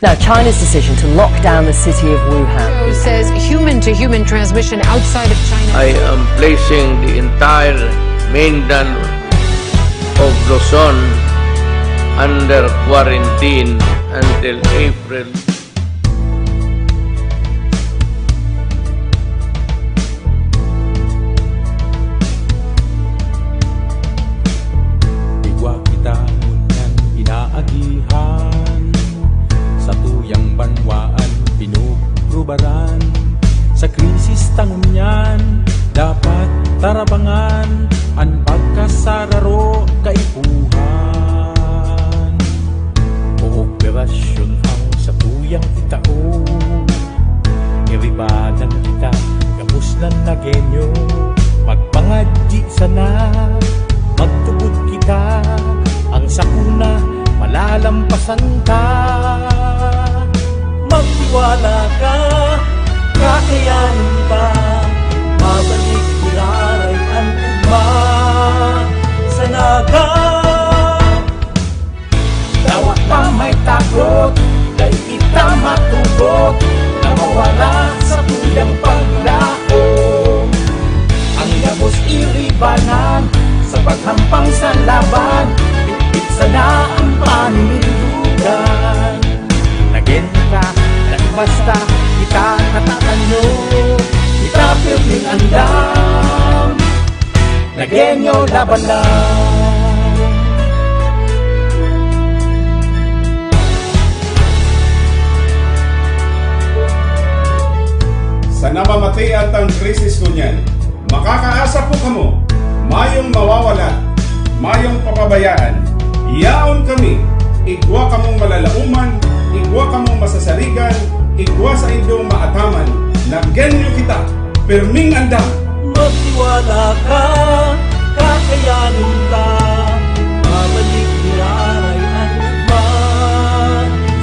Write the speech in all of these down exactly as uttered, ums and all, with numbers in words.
Now, China's decision to lock down the city of Wuhan. Says human-to-human transmission outside of China. I am placing the entire mainland of Luzon under quarantine until April. Igwa kita ngunyan inaagihan, satuyang banwaan pinugrubaran. Sa krisis ta ngunyan, dapat tarabangan an pagkasararo kaipuhan. Kooperasyon ang satuyang itao. Iribanan kita, gabos na Nagueño. Magpangadyi sana, magtubod kita. Ang sakuna, malalampasan ta. Magtiwala ka, kakayanin ta. Mabalik giraray an ugma sa Naga. Dawa pa may takot, dai kita matugot na mawala sa tuyang paglaom. Ang gabos iribanan sa paghampang sa laban, bitbit sana ang paninindugan. Nagen ka, nagbasta, kita natatanyo, kita pirming andam. Nagueño laban lang. Sa namamatian tang krisis ngunyan, makakaasa po kamo, mayong mawawala, mayong papabayaan. Yaon kami, igwa kamong malalaoman, igwa kamong masasarigan, igwa saindong maataman. Nagueño kita, pirming andam. Magtiwala ka, kakayanin ka. Babalik giraray an ugma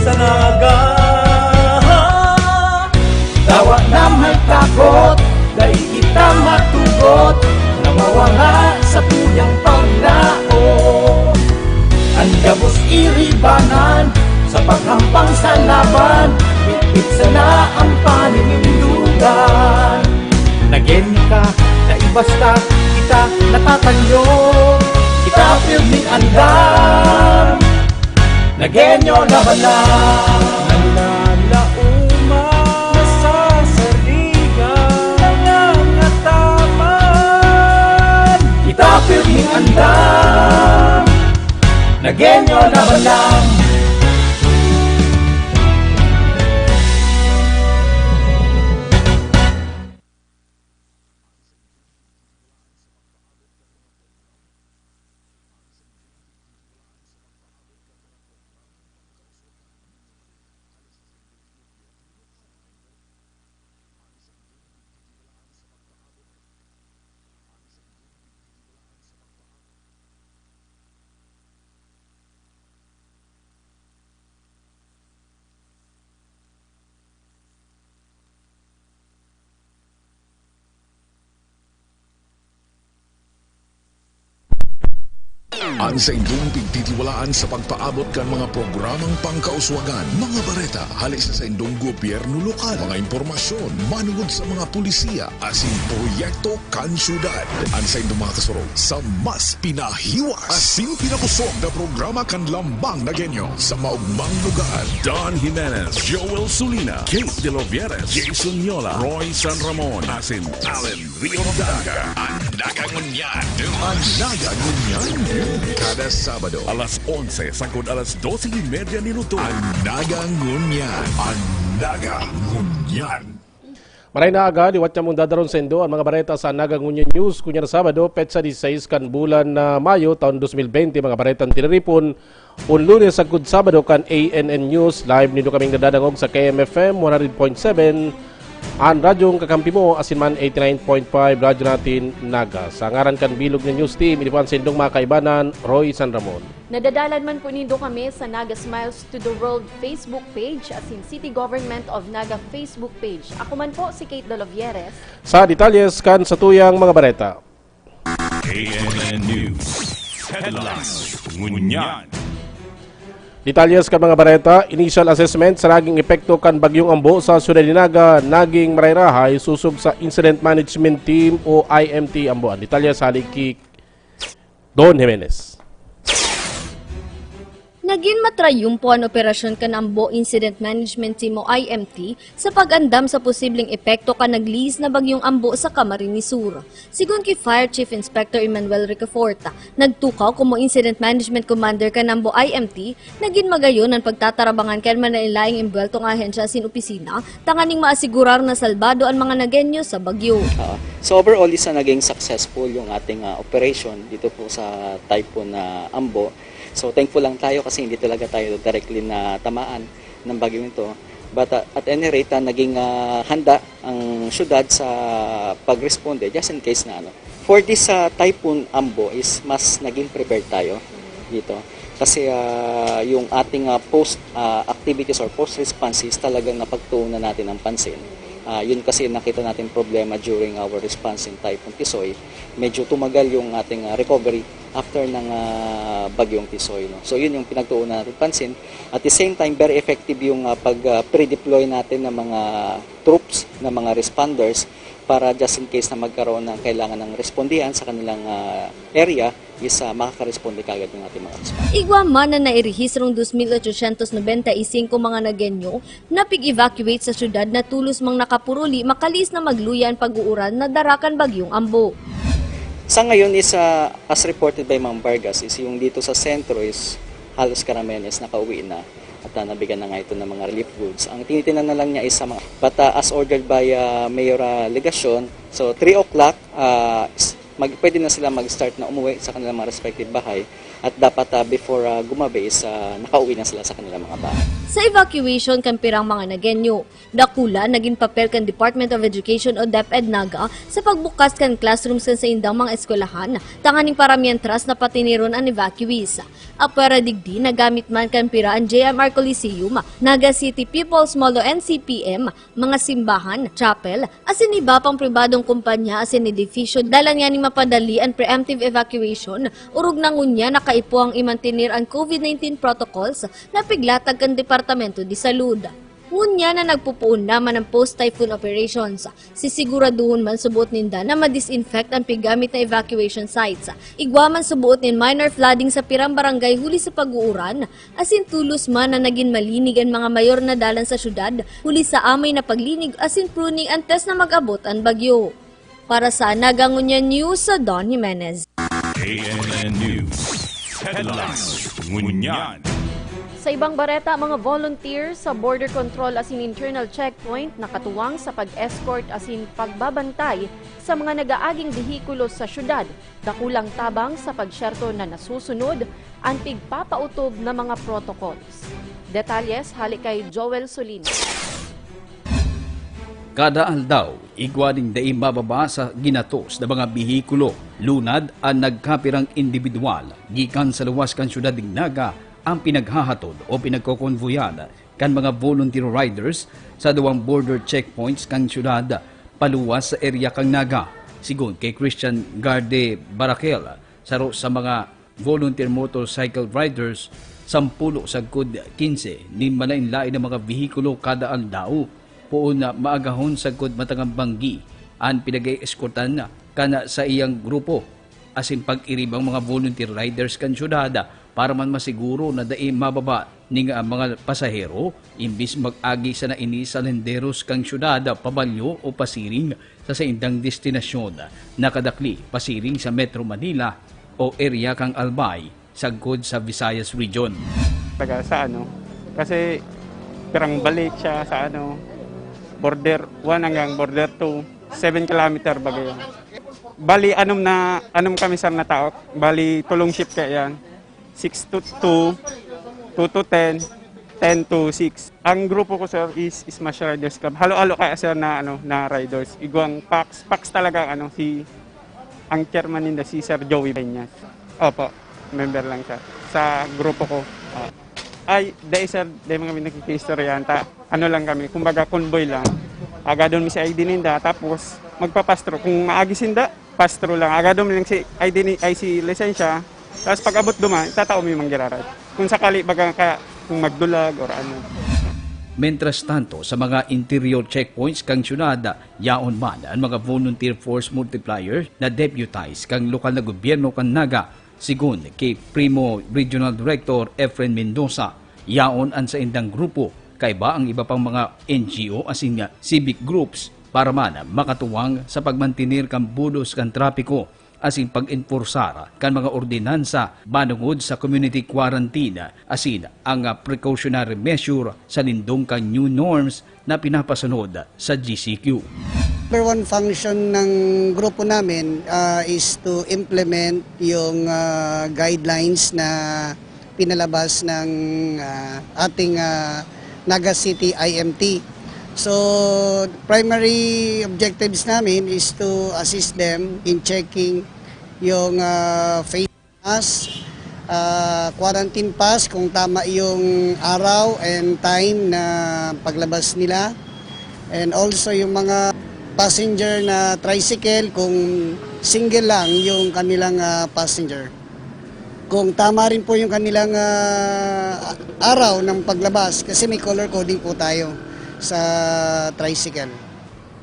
sa Naga. Dawa na may takot, dai kita matugot na mawala sa tuyang paglaom. An gabos iribanan sa paghampang sa laban, bitbit sana ang paninindugan. Nagen ka, dai basta kita natatanyo, kita pirming andam. Nagueño laban lang. Nalalaoman, nasasarigan, nangangataman. Kita pirming andam. Nagueño laban lang. An saindong pigtitiwalaan sa pagpaabot kan mga programang pangkauswagan, mga bareta hale sa saindong gobyerno lokal, mga impormasyon manongod sa mga polisiya asin proyekto kan syudad. An saindong mga kasurog sa mas pinahiwas asin pinakosog na programa kan Lambang Nagueño sa maogmang lugar. Don Jimenez, Joel Sulina, Kate De Lovieres, Jason Yola, Roy San Ramon, asin Allen Rio Daga. An Naga Ngunyan. An Naga Ngunyan. Kada Sabado, alas onse sagkod alas dose y media nin udto. An Naga Ngunyan. An Naga Ngunyan. Maray na aga, liwat nyamong dadaron saindo an mga bareta sa Naga Ngunyan News, ngunyan na Sabado, petsa diseis kan bulan na Mayo, taon dos mil bente, mga baretang tiniripon. Un Lunes sagkod Sabado kan A N N News, live nindo kaming nadadangog sa K M F M one hundred point seven, an radyong kakampi mo, asin man eighty-nine point five Radyo Natin Naga. Sa ngaran kan bilog na news team, ini po an saindong mga kaibanan, Roy San Ramon. Nadadalan man po nindo kami sa Naga Smiles to the World Facebook page, asin City Government of Naga Facebook page. Ako man po si Kate Dolovieres. Sa detalyes kan satuyang mga bareta. A N N News Headlines. Ngunyan. Detalye sa mga bareta, initial assessment sa naging epekto kan Bagyong Ambo sa Syudad nin Naga naging marahay-rahay sosog sa Incident Management Team o I M T Ambo. Ang detalye sa hali ki Don Jimenez. Nagin matrayumpo an operasyon kan Ambo Incident Management Team o I M T sa pag-andam sa posibleng epekto kan naglihis na Bagyong Ambo sa Camarines Sur. Sigon ki Fire Chief Inspector Emmanuel Recaforta, nagtukaw komo Incident Management Commander kan Ambo I M T, nagin magayon an pagtatarabangan kan manlaen-laeng embuweltong ahensya asin opisina tanganing maasigurar na salbado an mga Nagueño sa bagyo. Uh, so overall, isa naging successful yung ating uh, operation dito po sa Typhoon uh, Ambo. So thankful lang tayo kasi hindi talaga tayo directly na tamaan ng bagyong ito. But uh, at any rate, uh, naging uh, handa ang syudad sa pagresponde just in case na ano. For this uh, Typhoon Ambo is mas naging prepared tayo dito. Kasi uh, yung ating uh, post uh, activities or post response is talagang napagtuunan natin ang pansin. Uh, yun kasi nakita natin problema during our response in Typhoon Tisoy. Medyo tumagal yung ating uh, recovery after ng uh, bagyong Tisoy. No? So yun yung pinagtuunan natin pansin. At the same time, very effective yung uh, pag-pre-deploy natin ng mga troops, ng mga responders para just in case na magkaroon ng kailangan ng respondihan sa kanilang uh, area, is uh, makakaresponde kagad ng ating mga responders. Igwa man na nairehistrong dos mil ochocientos noventa y cinco mga Nagueño na pig-evacuate sa syudad na tulos mang nakapuruli makalihis na magluya an pag-uuran na dara kan Bagyong Ambo. Sa ngayon is, uh, as reported by Ma'am Vargas, is yung dito sa sentro is halos karamihan is nakauwi na at uh, nabigyan na nga ito ng mga relief goods. Ang tinitinan na lang niya is sa mga bata as ordered by uh, Mayor uh, Legacion. So three o'clock, uh, mag, pwede na sila mag-start na umuwi sa kanilang mga respective bahay at dapat uh, before uh, gumabi is uh, nakauwi na sila sa kanilang mga bahay. Sa evacuation kan pirang mga Nagueño, dakula nagin papel kan Department of Education o DepEd Naga sa pagbukas kan classrooms kan saindang mga eskwelahan tanganing para mientras na patiniron an evacuees. Apwera digdi, nagamit man kan pira an J M R Coliseum, Naga City People's Mall o N C P M, mga simbahan, chapel, asin iba pang pribadong kumpanya asin edifisyo dalan nganing mapadali an preemptive evacuation, orog na ngunyan nakaipo ang imantener an COVID nineteen protocols na piglatag kan Departamento de Salud. Ngunyan na nagpupoon na man ang post-typhoon operations, sisiguraduhon man suboot ninda na ma-disinfect an piggamit na evacuation sites. Igwa man suboot nin minor flooding sa pirang barangay huli sa pag-uuran, asin tulos man na nagin malinig an mga mayor na dalan sa syudad huli sa amay na paglinig asin pruning antes na mag-abot an bagyo. Para sa Naga Ngunyan News, Don Jimenez. K N N News Headlines Ngunyan. Sa ibang bareta, mga volunteer sa border control asin internal checkpoint nakatuwang sa pag-escort asin pagbabantay sa mga nagaaging behikulo sa syudad. Dakulang tabang sa pagsyerto na nasusunod an pigpapautob na mga protocols. Detalles hali kay Joel Solino. Kada aldaw, igwa nin dai mababa sa ginatos na mga behikulo, lunad an nagkapirang indibidwal gikan sa luwas kan syudad nin Naga ang pinaghahatod o pinagkokonvoyan kan mga volunteer riders sa duwang border checkpoints kan syudad paluwas sa area kan Naga. Sigon kay Christian Garde Barakel, saro sa mga volunteer motorcycle riders, sampulo sagkod kinse nin malain-lain na mga behikulo kada aldaw, poon na maagahon sagkod matangab banggi an pinag-eeskortan kan saiyang grupo, asin pag-iribang mga volunteer riders kan syudad para man masiguro na dai mababa ning mga pasahero, imbis mag-agi sana ini sa lenderos kan syudad pabalyo o pasiring sa saindang destinasyon, nakadakli pasiring sa Metro Manila o area kan Albay, sagkod sa Visayas Region. Taga sa ano, kasi pirang balik siya sa ano, border one hanggang border two, seven kilometer baga yun. Bali, anom na, anom kami sir na tao. Bali, tulong shift kaya yan. Six to two, two to ten, ten to six. Ang grupo ko sir is Smash Riders Club. Halo-halo kaya sir na ano, na riders. Igwang packs, packs talaga ang ano, si ang chairman ninda si Sir Joey Peñas. Opo, member lang siya sa grupo ko. Ah. Ay, dai sir, dai mga kami nakikistoryahan ta. Ano lang kami, kumbaga convoy lang. Agadon mi si I D ninda, tapos magpapastro. Kung maagi sinda, pastro lang. Agadon mi lang si I D ni, ay si lisensya. Tapos pag abot duman, itatao mi manggiraray. Kung sakali baga ka, Kung magdulag or ano. Mientras tanto, sa mga interior checkpoints kan syudad, yaon man an mga volunteer force multiplier na deputized kan lokal na gobyerno kan Naga, sigon ki Primo Regional Director Efren Mendoza. Yaon an saindang grupo, kaiba ang iba pang mga N G O asin nga civic groups para man makatuwang sa pagmantener kan budos kan trapiko asin pag-enporsar kan mga ordinansa manongod sa community quarantine asin ang precautionary measure sa nindong kan new norms na pinapasunod sa G C Q. Number one function ng grupo namin uh, is to implement yung uh, guidelines na pinalabas ng uh, ating uh, Naga City I M T. So, primary objectives namin is to assist them in checking yung uh, face mask, uh, quarantine pass kung tama yung araw and time na paglabas nila. And also yung mga passenger na tricycle kung single lang yung kanilang uh, passenger. Kung tama rin po yung kanilang uh, araw ng paglabas kasi may color coding po tayo sa tricycle.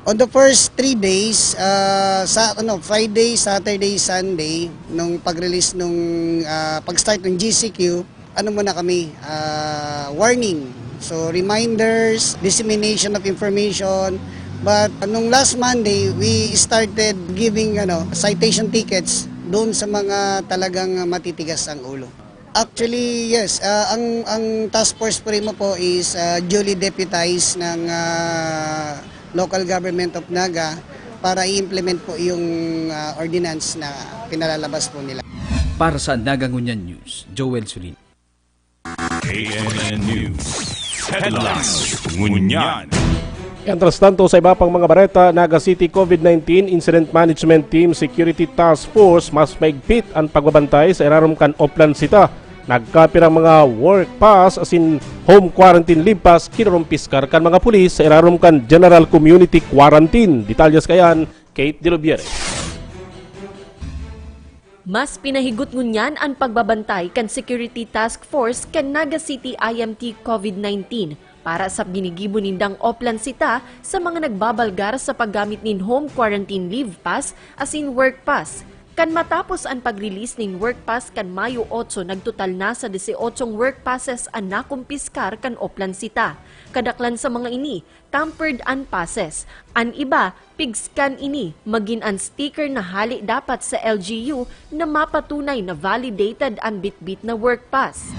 On the first three days, uh, sa ano, Friday, Saturday, Sunday, nung pag-release nung uh, pag-start ng G C Q, ano muna kami, uh, warning. So reminders, dissemination of information. But nung last Monday, we started giving ano, citation tickets doon sa mga talagang matitigas ang ulo. Actually, yes. Uh, ang ang Task Force Primo po is uh, duly deputized ng uh, local government of Naga para i-implement po yung uh, ordinance na pinalalabas po nila. Para sa Naga Ngunyan News, Joel Sulin. K N N News Headlines Ngunyan. Mientras tanto, sa iba pang mga bareta, Naga City COVID nineteen Incident Management Team Security Task Force mas maigpit ang pagbabantay sa irarom kan Oplan Sita. Nagkapirang mga work pass asin home quarantine leave pass kinurumpiskar kan mga pulis sa irarom kan General Community Quarantine. Detalyes kayan, Kate Dilubiere. Mas pinahigot ngunyan an pagbabantay kan Security Task Force kan Naga City I M T COVID nineteen para sa ginigibo nindang oplan sita sa mga nagbabalgar sa paggamit nin home quarantine leave pass asin work pass. Kan matapos an pag-release nin work pass kan Mayo otso, nagtotal na sa diseotsong work passes an nakumpiskar kan oplan sita. Kadaklan sa mga ini, tampered an passes. An iba, pig-scan ini, magin an sticker na hale dapat sa L G U na mapatunay na validated an bitbit na work pass.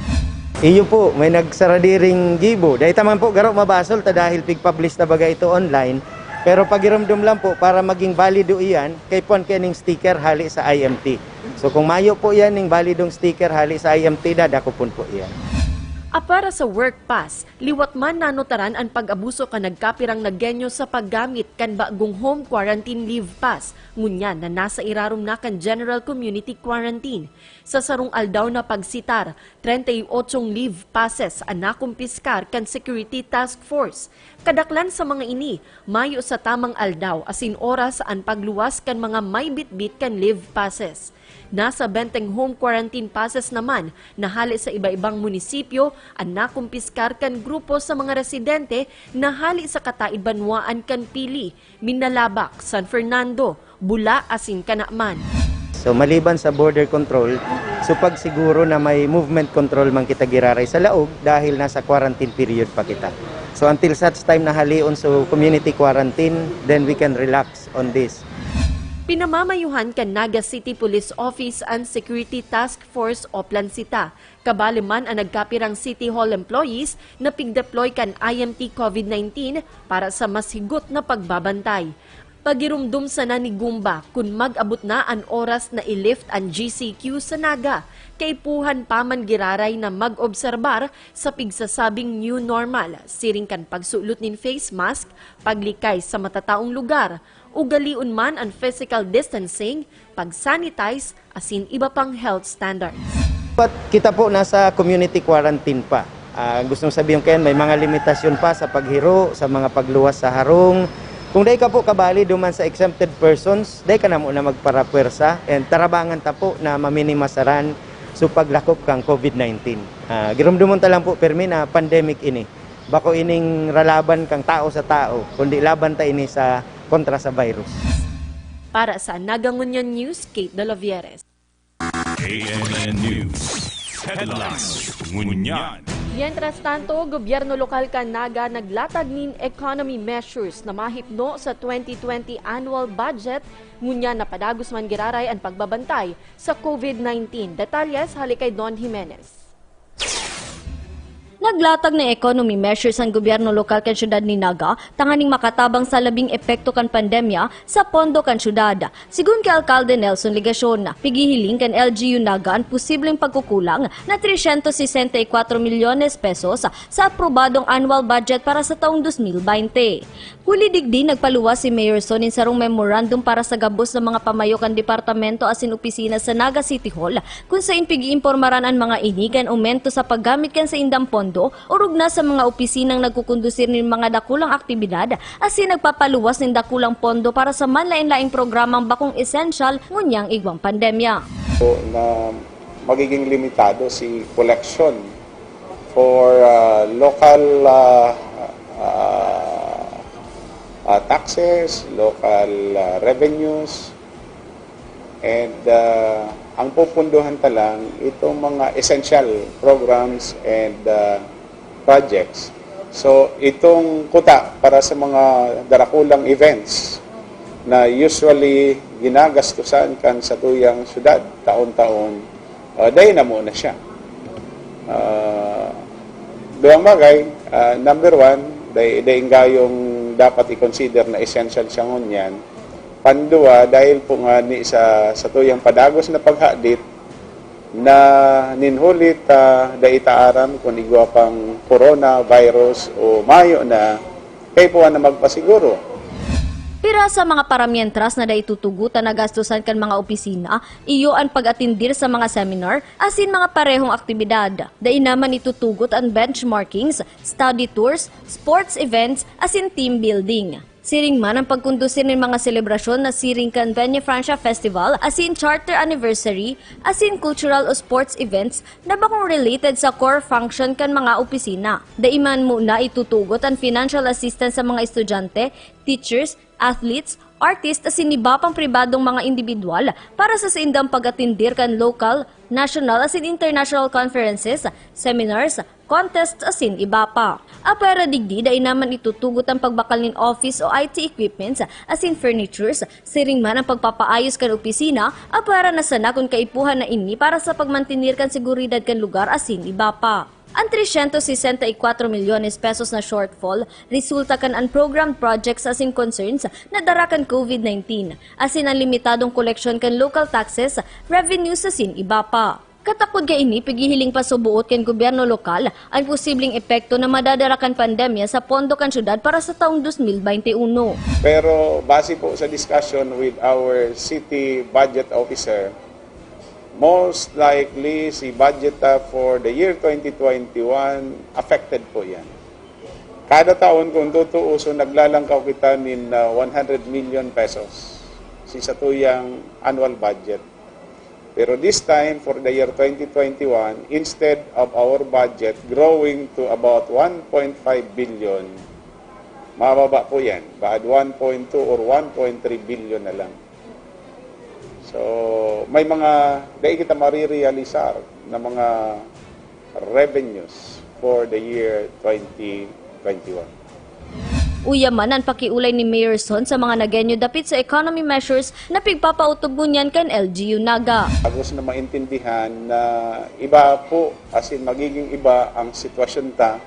Iyo po, may nagsaradiring gibo. Dahil taman po, garo mabasol ta dahil pig-publish na baga ito online. Pero pagirumdom lang po, para maging valido iyan, kay puan kaining sticker hali sa I M T. So kung mayo po iyan ning validong sticker hali sa I M T, dadakopon po iyan. Apara sa work pass, liwat man nanotaran an pag-abuso kan nagkapirang Nagueño sa paggamit kan bagong home quarantine leave pass, ngunyan na nasa irarom na kan general community quarantine. Sa sarong aldaw na pagsitar, treinta y ocho leave passes an nakumpiskar kan Security Task Force. Kadaklan sa mga ini, mayo sa tamang aldaw asin oras an pagluwas kan mga may bitbit kan leave passes. Nasa benteng home quarantine passes naman na hale sa iba-ibang munisipyo an nakumpiskar kan grupo sa mga residente na hale sa kataed banwaan kan Pili, Minalabac, San Fernando, Bula asin Canaman. So maliban sa border control, so pagsiguro na may movement control man kita giraray sa laog dahil nasa quarantine period pa kita. So until such time na halion so community quarantine, then we can relax on this. Pinamamayuhan kan Naga City Police Office an Security Task Force Oplan Sita. Kabali man an nagkapirang City Hall employees na pig-deploy kan I M T COVID nineteen para sa mas higot na pagbabantay. Pagirumdom sana ni Gumba kun mag-abot na an oras na i-lift an G C Q sa Naga. Kaipuhan pa man giraray na mag-obserbar sa pigsasabing new normal, siring kan pagsulot nin face mask, paglikay sa matataong lugar, ugalion man an physical distancing, pag-sanitize, asin iba pang health standards. But kita po nasa community quarantine pa. Ah, gustong sabihin ko yan, may mga limitasyon pa sa paghiro, sa mga pagluwas sa harong. Kung dai ka po kabali duman sa exempted persons, dai ka na muna magparapwersa and tarabangan ta po na maminimasaran So, paglakop kang COVID nineteen, ah, giromdomon ta lang po, permi na pandemic ini. Bako ining ralaban kang tao sa tao, kundi laban ta ini sa kontra sa virus. Para sa Naga Ngunyan News, Kate Dolovieres. A M N News Headlines. Ngunyan. Mientras tanto, gobyerno lokal kan Naga naglatag nin economy measures na mahipno sa twenty twenty annual budget, ngunyan na padagos man giraray an pagbabantay sa COVID nineteen. Detalles hali kay Don Jimenez. Naglatag na economy measures ang gobyerno lokal kan syudad ni Naga tanganing makatabang sa labing epekto kan pandemya sa pondo kan syudad. Sigun ki Alkalde Nelson Legacion, pigihiling kan L G U Naga an posibleng pagkukulang na tresyentos sesenta y kwatro milyones pesos sa aprobadong annual budget para sa taong dos mil baynte. Huli digdi, nagpaluwas si Mayor Son nin sarong memorandum para sa gabos na mga pamayo kan departamento asin opisina sa Naga City Hall, kun sain pig-iimpormaran an mga ini kan omento sa paggamit kan saindang pondo orog na sa mga opisinang nagkukondusir nin mga dakulang aktibidad asin nagpapaluwas nin dakulang pondo para sa manlaen-laeng programang bakong esensyal ngunyan igwang pandemya. Na magiging limitado si collection for uh, local uh, uh, uh, taxes, local uh, revenues, and uh, ang pupunduhan ta lang itong mga essential programs and uh, projects. So, itong kuta para sa mga darakulang events na usually ginagastusan kan satuyang syudad taon-taon, uh, dai na muna siya. Uh, duwang bagay, uh, number one, dai, dai gayong dapat i-consider na essential siya ngunyan. Pandua, dahil po nga ni sa, sa tuyang padagos na paghadit, na nin huli ta dai ta aram kun igwa pang coronavirus o mayo na, kaipuhan na magpasiguro. Pira sa mga paramientras na dai tutugotan na gastusan kan mga opisina, iyo an pag-atendir sa mga seminar asin mga parehong aktibidad. Dai naman itutugot an benchmarkings, study tours, sports events, asin team building. Siring man ang pagkondusir nin mga selebrasyon na siring kan Peñafrancia Festival asin Charter Anniversary asin cultural o sports events na bakong related sa core function kan mga opisina. Dai man muna itutugot an financial assistance sa mga estudyante, teachers, athletes, artist asin iba pang pribadong mga indibidwal para sa saindang pag-atendir kan local, national asin international conferences, seminars, contests asin iba pa. Apwera digdi, dai naman itutugot an pagbakal nin office o I T equipments asin furnitures, siring man ang pagpapaayos kan opisina, apwera na sana kun kaipuhan na ini para sa pagmantener kan seguridad kan lugar asin iba pa. An tresyentos sesenta y kwatro milyones pesos na shortfall resulta kan unprogrammed projects asin concerns na dara kan COVID nineteen, asin an limitadong koleksyon kan local taxes, revenues asin iba pa. Katakod kaini, pighihiling pa suboot kan gobyerno lokal an posibleng epekto na madadara kan pandemya sa pondo kan syudad para sa taong dos mil baynte uno. Pero base po sa discussion with our city budget officer, most likely si budget uh, for the year twenty twenty-one affected po yan. Kada taon, kung tutuuso, naglalangkaw kita nin uh, one hundred million pesos si satuyang annual budget. Pero this time, for the year twenty twenty-one, instead of our budget growing to about one point five billion, mababa po yan. Baad one point two or one point three billion na lang. So, may mga dai kita marirealisar na mga revenues for the year twenty twenty-one. Uya man an pakiolay ni Mayor Son sa mga Nagueño dapit sa economy measures na pigpapautob ngunyan kan L G U Naga. Agos na maintindihan na iba po, as in magiging iba ang sitwasyon ta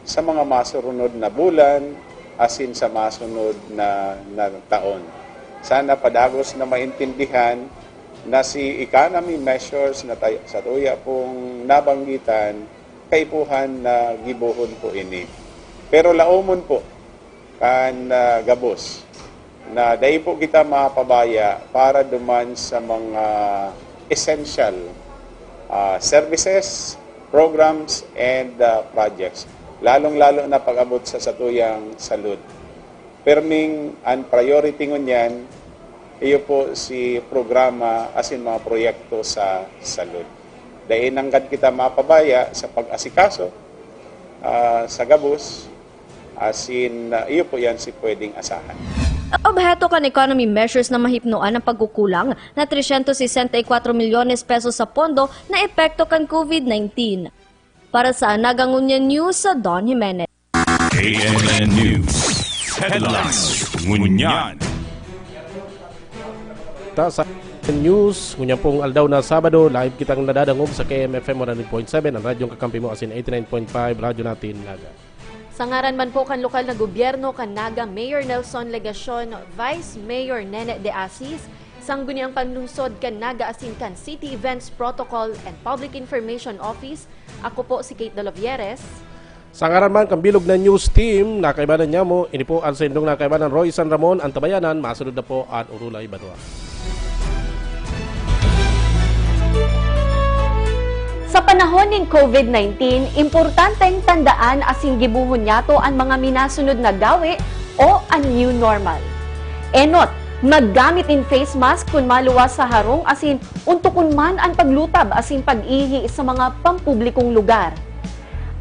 sa mga masurunod na bulan, as in sa masunod na, na taon. Sana padagos na maintindihan na si economy measures na tayo, sa tuya pong nabanggitan, kaipuhan na gibohon po ini. Pero laomon po kan uh, gabos na dai po kita mapabaya para duman sa mga essential uh, services, programs, and uh, projects. Lalong-lalo na pag-abot sa satuyang salud. Perming ang priority ngunyan, iyo po si programa asin mga proyekto sa salud. Dai nanggad kita mapabaya sa pag-asikaso, ah, sa gabos, asin, ah, iyo po yan si pwedeng asahan. Obheto kan economy measures na mahipnoan ang pagkukulang na tresyentos sesenta y kwatro milyones pesos sa pondo na epekto kan COVID nineteen. Para sa Naga Ngunyan News, sa Don Jimenez. K N N News Headlines. Ngunyan. Ta sa news, ngunyan pong aldaw na Sabado, live kitang nadadangog sa K M F M one hundred point seven, ang radyong kakampi mo, asin eighty-nine point five, Radyo Natin Naga. Sa ngaran man po kan lokal na gobyerno kan Naga, Mayor Nelson Legacion, Vice Mayor Nene de Asis, Sangguniang Panlungsod kan Naga asin kan City Events Protocol and Public Information Office, ako po si Kate Dolovieres. Sa ngaran man kan bilog na news team, nakaibanan niya mo, ini po ang saindong nakaibanan, Roy San Ramon, ang tabayanan, masunod na po an Orolay Banwa. Sa panahon nin COVID nineteen, importanteng tandaan asin gibohon niyato an mga minasunod na gawe o an new normal. Enot, maggamit nin face mask kun maluwas sa harong asin untokon man an paglutab asin pag-ihi sa mga pampublikong lugar.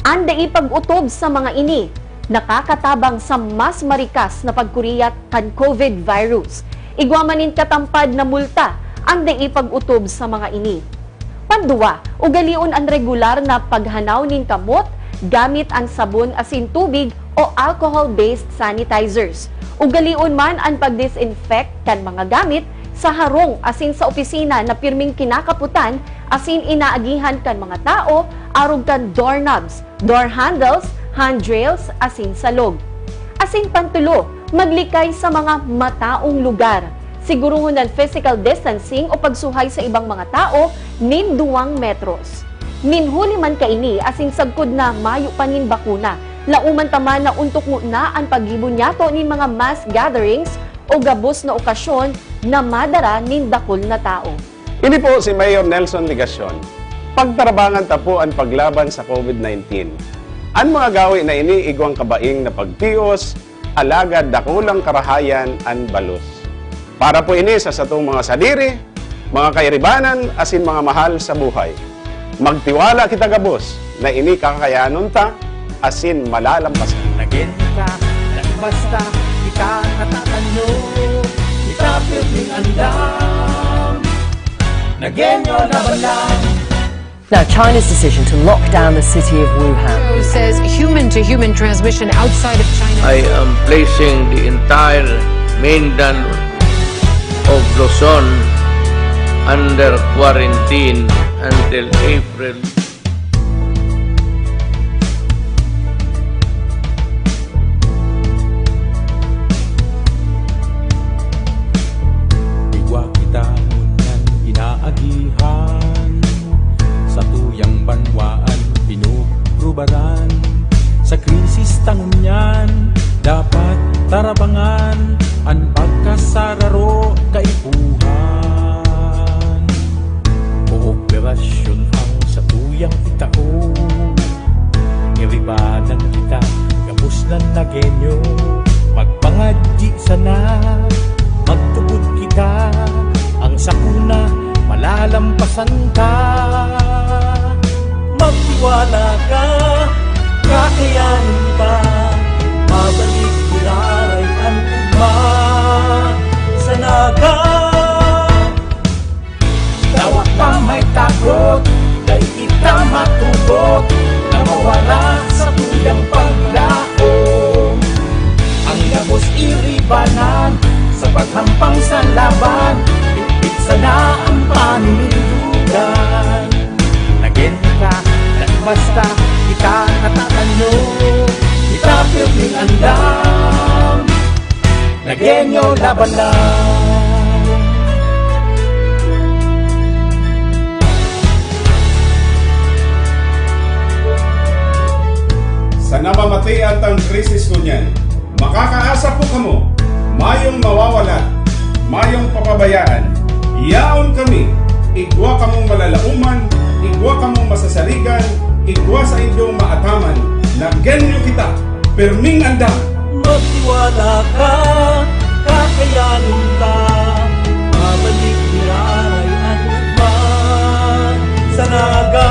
An dai pag-otob sa mga ini nakakatabang sa mas marikas na pagkuriyat kan COVID virus. Igwa man nin katampad na multa an dai pag-otob sa mga ini. Panduwa, ugalion an regular na paghanaw nin kamot gamit an sabon asin tubig o alcohol-based sanitizers. Ugalion man an pag-disinfect kan mga gamit sa harong asin sa opisina na pirming kinakapotan asin inaagihan kan mga tao, arog kan doorknobs, door handles, handrails, asin salog. Asin pantulo, maglikay sa mga mataong lugar. Siguruhon an physical distancing o pagsuhay sa ibang mga tao nin duwang metros. Nin huli man kaini asin sagkod na mayo pa nin bakuna, lauman ta man na ontok ngona an paggibo niyato nin mga mass gatherings o gabos na okasyon na madara nin dakul na tao. Ini po si Mayor Nelson Legacion. Pagtarabangan ta po an paglaban sa COVID nineteen. An mga gawe na ini igwang kabaing na pagtios, alagad dakulang karahayan an balos. Para po ini sa satong mga sadiri, mga kairibanan, asin mga mahal sa buhay. Magtiwala kita gabos na ini kakayanon ta asin malalampasan. Nagin ka, nagbasta, kita natatanyo, kita pirming andam. Nagenyo laban lang. Now, China's decision to lock down the city of Wuhan. Says human-to-human transmission outside of China. I am placing the entire mainland of Luzon under quarantine until April. Igwa kita ngunyan inaagihan, satuyang banwaan pinuprubaran. Sa krisis ta ngunyan, dapat tarabangan an pagkasararo kaipuhan. Kooperasyon ang satuyang itao. Iribanan kita, gabos na Nagenyo. Magpangadyi sana, magtubod kita. Ang sakuna, malalampasan ta. Magtiwala ka, kakayanin ta. Mabalik giraray an ugma sa Naga. Dawa pa may takot, dai kita matubod na mawara sa tuyang paglaom. Ang gabos iribanan sa paghampang sa laban, bitbit sana ang paninindugan. Nagin ka, nagbasta, kita natatanyo, kita pirming andam. Nagenyo laban lang. Sa namamatian tang krisis ngunyan, makakaasa po kamo, mayong mawawala, mayong papabayaan. Yaon kami, igwa kamong malalaoman, igwa kamong masasaligan, igwa sa inyong maataman, Nagenyo kita, pirming andam. Magtiwala ka, kakayanin ta. Mabalik giraray an ugma sa Naga.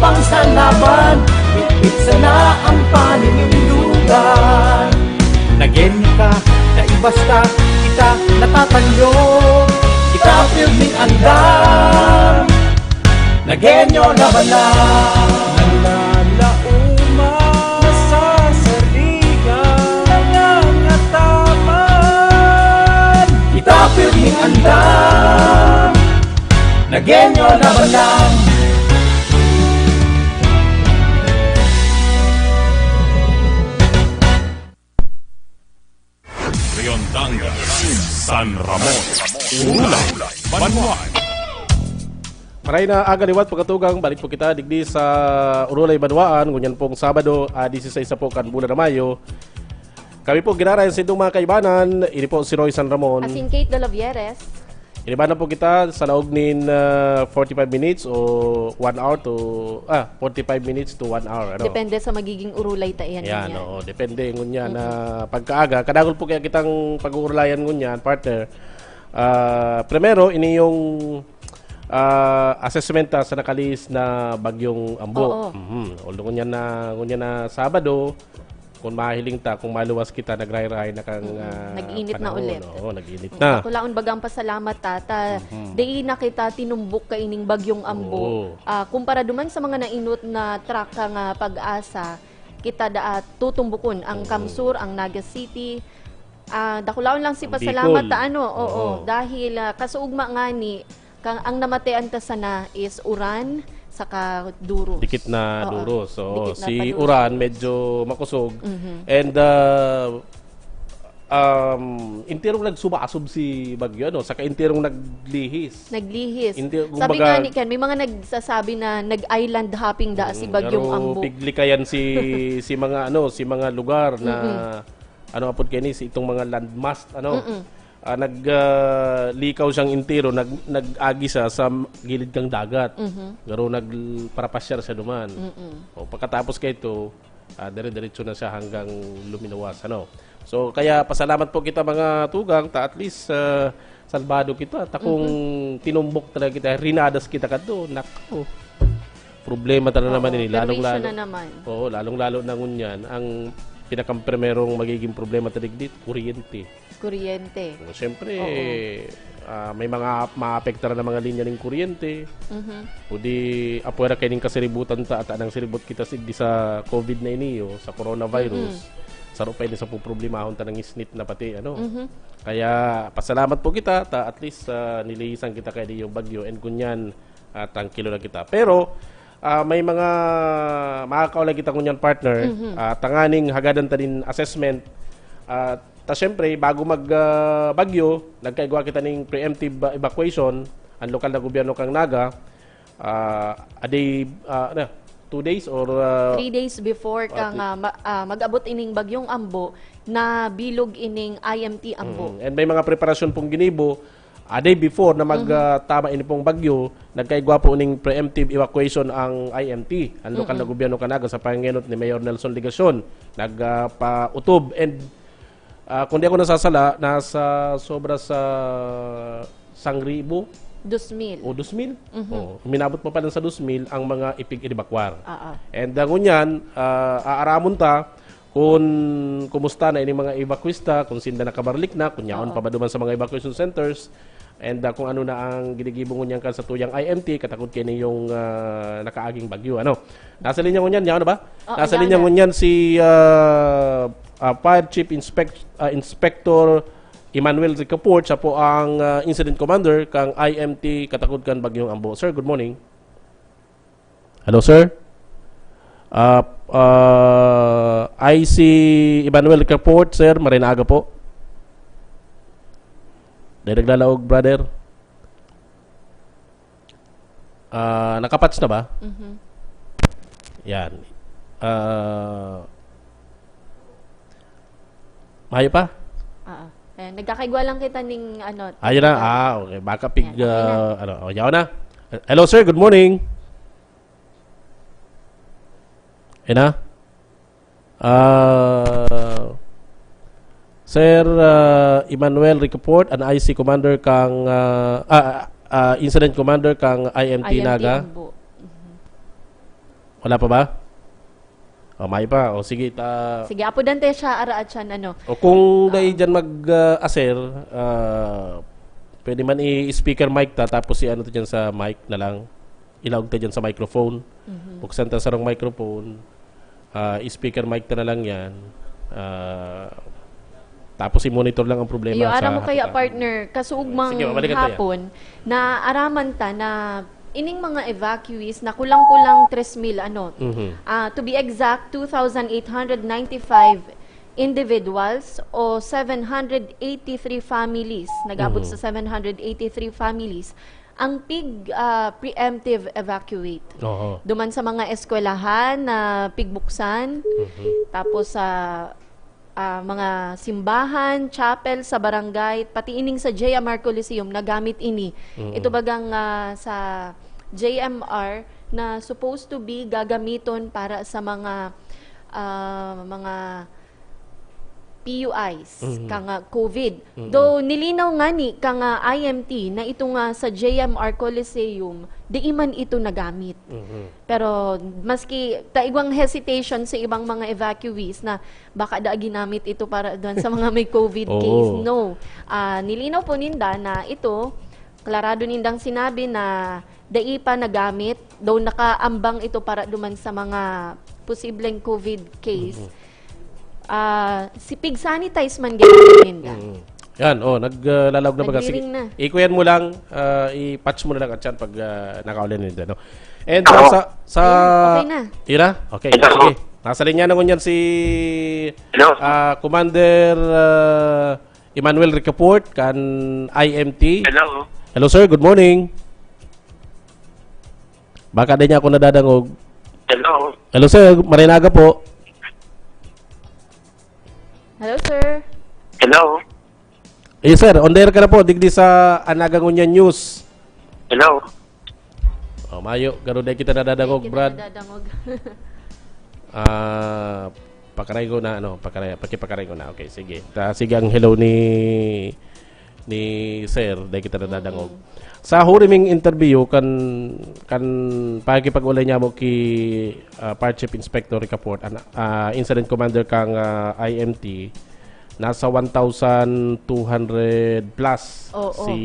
Ang sa laban, ipit sana ang paninindugan. Nagenyo ka, na ibasta kita natatanyo. Kita pirming andam. Nagenyo laban lang. Nalalauma, nasasarigan, nangangataman. Kita pirming andam. Nagenyo laban lang. Riondangan, San Ramon, Urulay, Banwaan. Maray na aga liwat, pagkatugang, balik po kita digdi sa Urulay, Banwaan, ngunyan pong Sabado, ah, dieciséis na po kan bulan na Mayo. Kami po giraray sa indong mga kaibanan, ini po si Roy San Ramon. Asin Kate Dolovieres. Inibanan po kita sa laog nin, ah, forty-five minutes o one hour to, ah, forty-five minutes to one hour, ano? Depende sa magiging urulay ta iyan. Yan, ngunyan, oo. Depende ngunyan na pagkaaga. Kadagol po kaya kitang pag-uurulayan ngunyan, partner. Ah, primero, ini yung, ah, assessment, ah, sa nakalihis na Bagyong Ambo. Oo. Mhm. Although ngunyan na, ngunyan na Sabado, kung mahiling ta, kung maluwas kita, nagrahay-rahay na kang, Mm-mm. ah, Nag-init na panahon. Ulit. Oo, nag-init Mm. na. Dakulaon bagang pasalamat, Tata. Mhm. Dai na kita tinumbok kaining Bagyong Ambo. Oo. Ah, kumpara duman sa mga nainot na track kang, ah, Pag-asa, kita daa tutumbokon ang Oo. Kamsur, ang Naga City. Ah, dakulaon lang si Ang pasalamat Bicol. Ta, ano, oo, Oo. Dahil, ah, kasuugma ngani, Kang, ang namatean ta sana is uran saka duros. Dikit na Oo. Duros. So, dikit na si paduros. Uran medyo makusog. Mhm. And, uh, um, enterong nagsubasob si Bagyo, ano? Saka enterong naglihis. Naglihis. Enter-, Sabi kumbaga, nga ni Ken, may mga nagsasabi na nag-island hopping da si Mm, Bagyong pero Ambo. Piglikayan si, si mga, ano, si mga lugar na, Mm-mm. ano, apod kaini, si itong mga landmass, ano? Mm-mm. Ah, nag, ah, likaw siyang entero, nag-, nag-agi siya sa m-, gilid kang dagat. Mhm. Garo nagparapasyar siya duman. Mm-mm. O, pagkatapos kaito, ah, dire-diretso na siya hanggang luminawas, ano. So, kaya pasalamat po kita, mga tugang, ta at least, ah, salbado kita. Ta kung Mhm. tinumbok talaga kita, rinadas kita kadto, nako, problema talaga Oo, naman ini, perwisyo lalong-lalo. Na naman. Oo, lalong-lalo na ngunyan, ang pinakaprimerong magiging problema ta digdi, kuryente. Kuryente. O, siyempre, Oo. ah, may mga maapektaran na mga linya ning kuryente. Mhm. O di, apwera kaining kasiributan ta, at anang siribot kita sigdi sa COVID na ini, o, sa coronavirus. Mm-mm. Saro pa ini sa puproblemahon ta ng isnit na pati, ano. Mhm. Kaya, pasalamat po kita, ta at least, ah, nilihisan kita kaya di yung bagyo, and kunyan, ah, tangkilo na kita. Pero, ah, may mga makakaulay kita ngunyan, partner. Mhm. Ah, tanganing hagadan ta nin assessment. Ah, ta, siyempre, bago mag, ah, bagyo, nagkaigwa kita ning preemptive, ah, evacuation, ang lokal na gobyerno kang Naga, ah, a day, ah, na, two days or, ah, Three days before ah, kang, ti- ah, ma-, ah, mag-abot ining Bagyong Ambo, na bilog ining I M T Ambo. Mm. And may mga preparasyon pong ginibo, a day before na mag, Mhm. ah, tama ini pong bagyo, nagkaigwa po ning preemptive evacuation ang I M T, ang lokal na Mm-mm. gobyerno kan Naga, sa pangenot ni Mayor Nelson Legacion. Nag, ah, pautob and, ah, kung di ako nasasala, nasa sobra sa sangribo Dos mil. o dos mil. Mhm. Oo, minabot pa pala sa dos mil ang mga ipig-evacuar. Ah, ah. And, ah, ngunyan, ah, aaramon ta, kun kumusta na ining mga evacuees ta, kun sinda nakabarlik na, kun yaon Oo. pa ba duman sa mga evacuation centers, and, ah, kung ano na ang ginigibo ngunyan kan satuyang I M T, katakod kaini yung, ah, nakaaging bagyo, ano? Nasa linya ngunyan, yaon na ba? Oo, Nasa yaon linya na. ngunyan si, ah, ah, Fire Chief Inspec-, ah, Inspector Emmanuel Ricaport, siya po ang, ah, Incident Commander kang I M T katakod kan Bagyong Ambo. Sir, good morning. Hello, sir. Ah, ah, I C Emmanuel Ricaport, sir. Maray na aga po. Dahil naglalaog, brother. Ah, nakapats na ba? Mhm. Yan. Ah, mayo pa? Oo. Ayan, nagkakaigwa lang kita ning ano, Ayun na. technical. Ah, okay. Baka pig, Ayan, okay na. ah, ano, oh, yaw na. Hello, sir. Good morning. Ayun na. Ah, Sir, ah, Emmanuel Ricaport, an I C commander kang, ah, ah, ah, incident commander kang I M T I M T Naga. Ambo. Mhm. Wala pa ba? O, may pa. O, sige, ta... Sige, apodan tayo siya, ara at siyan, ano. O kung dai dyan mag-aser, ah, pwede man i-speaker mic ta, tapos i-ano to dyan sa mic na lang. Ilaog ta dyan sa microphone. Buksan ta sarong microphone. Ah, speaker mic ta na lang yan. Ah, tapos i-monitor lang ang problema. Iyo, sa aram mo kaya, hapon. Partner, kasuugmang Sige, mabalikan ta yan. Hapon, na araman ta na ining mga evacuees na kulang-kulang tres mil, ano, Mhm. ah, to be exact, two thousand eight hundred ninety-five individuals o seven hundred eighty-three families, nag-abot Mhm. sa seven hundred eighty-three families ang pig, ah, preemptive evacuate. Oo. Duman sa mga eskwelahan na pigbuksan, Mhm. tapos sa, ah, mga simbahan, chapel sa barangay, pati ining sa J M R Coliseum, nagamit ini. Mm. Ito bagang, ah, sa J M R na supposed to be gagamiton para sa mga, ah, mga P U Is, Mhm. kang, ah, COVID. Mhm. Though, nilinaw nga ni kang, ah, I M T na ito nga sa J M R Coliseum, di man ito nagamit. Mhm. Pero maski taigwang hesitation sa ibang mga evacuees na baka da ginamit ito para doon sa mga may COVID Oo. case, no. Ah, nilinaw po ninda na ito, klarado nindang sinabi na dai pa nagamit, though nakaambang ito para duman sa mga posibleng COVID case. Mhm. Ah, si pig sanitize man gani ninda. Mm. Yan, oh, naglalaog na baga. Sige, Naghiring na. Ikuyan mo lang, ah, i-patch mo na lang at yan pag ah, nakaulan nito, no? And ah, Hello? sa... sa Ayan, okay na. Yun na? Okay, Hello? sige. Nasa linya na ngunyan si Hello? ah, Commander ah, Emmanuel Ricaport kan I M T. Hello? Hello, sir. Good morning. Baka di niya ako nadadangog. Hello? Hello, sir. Marinaga po. Hello, sir. Hello? Yes, sir. On the air ka na po. Digdi sa Anaga Ngunyan News. Hello? Oh, mayo. Garo di kita nadadangog, Kita Brad. nadadangog. Ah, pakaray ko na, ano, pakaray, pakipakaray ko na. Okay, sige. Ta, sige ang hello ni, ni Sir, dahil kita nadadangog. Mm. Sa huriming interview, kan, kan pakikipag-ulay niya mo ki ah, Fire Chief Inspector Ricaport, an, ah, Incident Commander kang ah, I M T, nasa one thousand two hundred plus Oo. si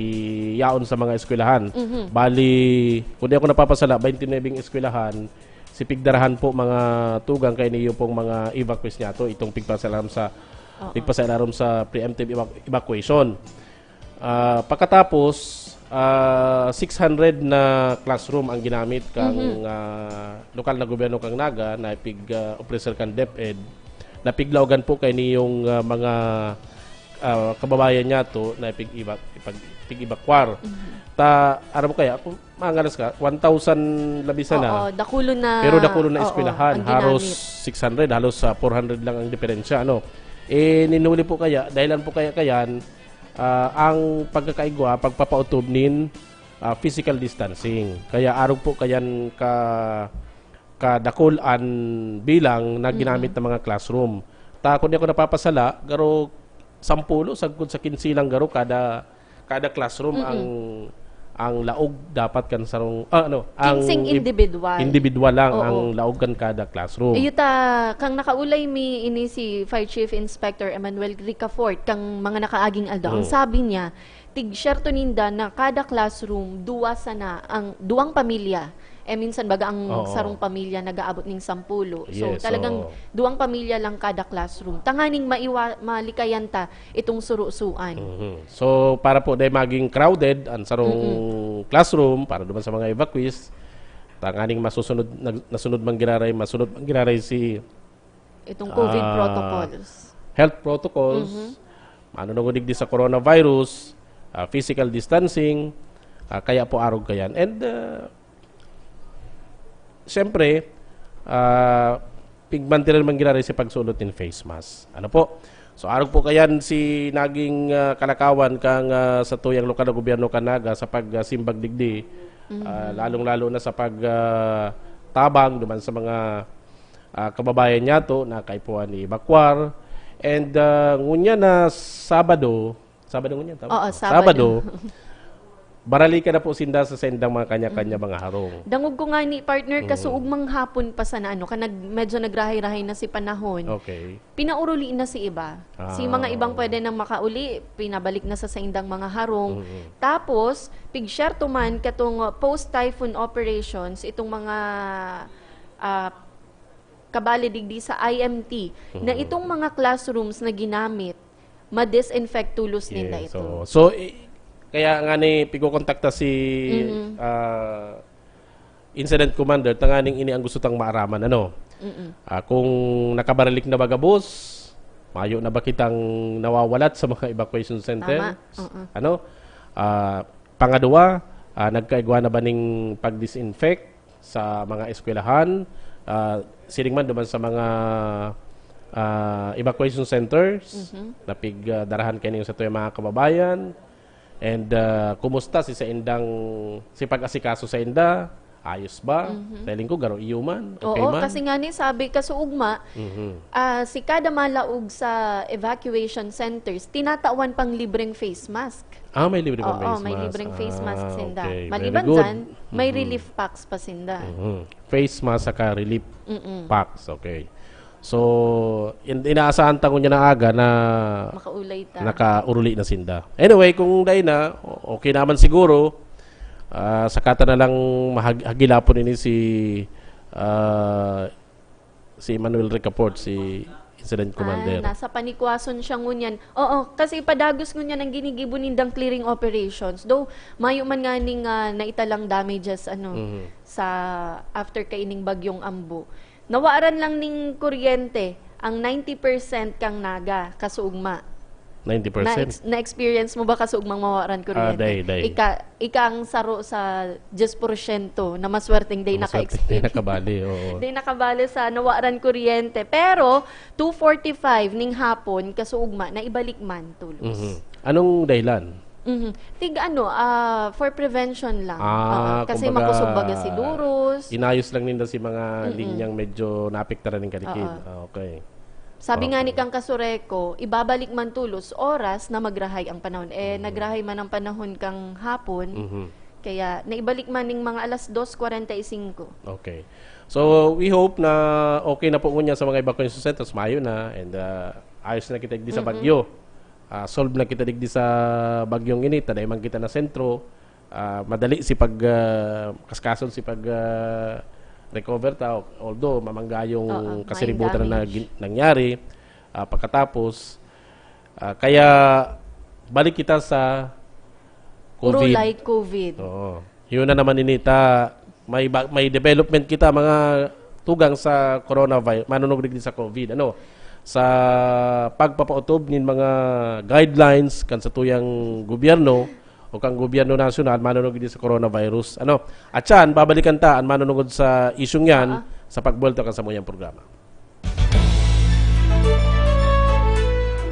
yaon sa mga eskwelahan. Mhm. Bali, kung di ako napapasala, twenty-nine eskwelahan, si pigdarahan po mga tugang kay niyo pong mga evacuees niya to, itong pigpasalaram sa, Oo. pigpasalaram sa preemptive evac-, evacuation. Ah, pagkatapos, ah, six hundred na classroom ang ginamit kang Mhm. ah, lokal na gobyerno kang Naga na ipig ah, officer kan DepEd, napiglaogan po kay niyong ah, mga ah, kababayan niya to na ipig-, ipag-, pig-evacuar. Mhm. Ta, aram mo kaya, kung mangalas ka, one thousand labi sana. Oo, dakulo na, Pero dakulo na oo, eskwelahan, ang halos ginamit. six hundred, halos sa four hundred lang ang diferensya, ano. Eh, ninuli po kaya, dahilan po kaya kayan, ah, ang pagkakaigwa, pagpapautob nin ah, physical distancing. Kaya arog po kayan ka, kadakul an bilang na Mm-mm. ginamit ng mga classroom. Ta, kung di ako napapasala, garo sampulo, sagkod sa kinse lang garo kada, kada classroom Mm-mm. ang, ang laog dapat kan sarong, ah, ano, ang Kinsing ib-, individual. individual lang Oo. ang laog kan kada classroom. Iyo ta, kang nakaulay mi ini si Fire Chief Inspector Emmanuel Ricafort, kang mga nakaaging aldaw. Ang Mm. sabi niya, tig-share to ninda na kada classroom, duwa sana ang, duwang pamilya. Eh, minsan baga ang Oo. sarong pamilya nag-aabot ning sampulo. So, Yes, talagang oo. duwang pamilya lang kada classroom. Tanganing maiwa-, malikayan ta itong surusuan. Mhm. So, para po dai maging crowded ang sarong Mm-mm. classroom, para duman sa mga evacuees, tanganing masusunod, nag-, nasunod man giraray, masunod man giraray si Itong COVID ah, protocols. health protocols, Mhm. ano na digdi sa coronavirus, ah, physical distancing, ah, kaya po arog kayan. And, ah, siyempre, ah, pigmantiran man giraray si pagsulot nin face mask. Ano po? So, arog po kayan si naging, ah, kalakawan kang, ah, sa tuyang lokal na gobyerno kan Naga sa pagsimbag digdi, Mhm. ah, lalong-lalo na sa pag, ah, tabang duman sa mga ah, kababayan niya to na kaipuhan ni evacuar. And ah, ngunya na Sabado, Sabado ngunya, tama? Oo, Sabado. Sabado, Baralikan na po sinda sa saindang mga kanya-kanya mga harong. Dangog ko nga ni partner, Mm. kasuugmang hapon pa sana, ano, ka nag, medyo nagrahay-rahay na si panahon. Okay. Pinauruli na si iba. Si mga Ah, ibang oo. pwede nang makauli, pinabalik na sa saindang mga harong. Mm. Tapos, pigsyerto man katong, uh, post-typhoon operations, itong mga, ah, kabali digdi sa I M T, na Mhm. itong mga classrooms na ginamit, ma-disinfect tulos ninda Yes, ito. oo. So, i- kaya nga ni pigokontakta si Mhm. ah, incident commander, tanganing ini ang gusto tang maaraman, ano? Mm-mm. Ah, kung nakabaralik na ba gabos, mayo na ba kitang nawawalat sa mga evacuation centers? Tama. Oo. Ano? Ah, pangadwa, ah, nagkaigwa na ba ning pag-disinfect sa mga eskwelahan? Ah, siring man duman sa mga ah, evacuation centers Mhm. na pigdarahan kaini sa tuyang mga kababayan? And ah, kumusta si saindang, si pag-asikaso sainda? Ayos ba? Mhm. Feeling ko garo iyo man. Okay Oo, man? Kasi nga ni sabi, kasuugma, Mhm. ah, si kada malaog sa evacuation centers, tinatawan pang libreng face mask. Ah, may libre pang Oo, face may mask. libreng face mask Ah, sinda. okay. Very Maliban good. dyan, may Mhm. relief packs pa sinda. Mhm. Face mask saka relief Mm-mm. packs. Okay. So, in, inaasahan ta ngunyan na aga na Makaulay ta. nakauruli na sinda. Anyway, kung dai na, o- okay naman siguro, ah, saka ta na lang mahag-, hagilapon ini si, ah, si Emmanuel Ricaport, si incident commander. Ah, nasa panikwason siya ngunyan. Oo, kasi padagos ngunyan ang ginigibo nindang clearing operations. Though, mayo man nga ning ah, naitalang damages ano, Mhm. sa after kaining bagyong Ambo. Nawaran lang ning kuryente ang ninety percent kang Naga, kasuugma. Ninety percent? Na-ex- na-experience mo ba kasuugmang mawaran kuryente? Ah, day, day. Ika, ika ang saro sa diyes porsyento na maswerteng day Maswerte, naka-experience. Day nakabali, oo. Day nakabali sa nawaran kuryente. Pero, two forty-five ning hapon, kasuugma, na ibalik man tulos. Mhm. Anong dahilan? Mhm. Tig ano, ah, for prevention lang. Ah, Oo, kasi kumbaga, makusog baga si Durus. Inayos lang ninda si mga Mm-mm. linyang medyo naapektaran ng kalikid. Oo. Ah, okay. Sabi nga Okay. ni kang kasureko, ibabalik man tulos oras na magrahay ang panahon. Eh, Mm. nagrahay man ang panahon kang hapon, Mhm. kaya naibalik man ning mga alas dos kwarenta y singko. Okay. So, we hope na okay na po ngunyan sa mga evacuation centers, mayo na, and ah, ayos na kita digdi sa Mhm. bagyo. Ah, solve na kita digdi sa bagyong ini, ta dai man kita na sentro. Ah, madali si pag, ah, kaskason si pag, ah, recover ta, although mamangga yung Oo, kasiributan na main damage. gin-, nangyari ah, pagkatapos. Ah, kaya balik kita sa Puro COVID. like COVID. Oo. Yun na naman ini ta, may ba, may development kita mga tugang sa coronavirus, manunugrig din sa COVID. Ano? Sa pagpapautob nin mga guidelines kan sa tuyang gobyerno o kang gobyerno nasyonal manunugrig din sa coronavirus. Ano? At yan, babalikan ta ang manunugod sa isyong yan Ah. Sa pagbuwelta kan samuyang programa.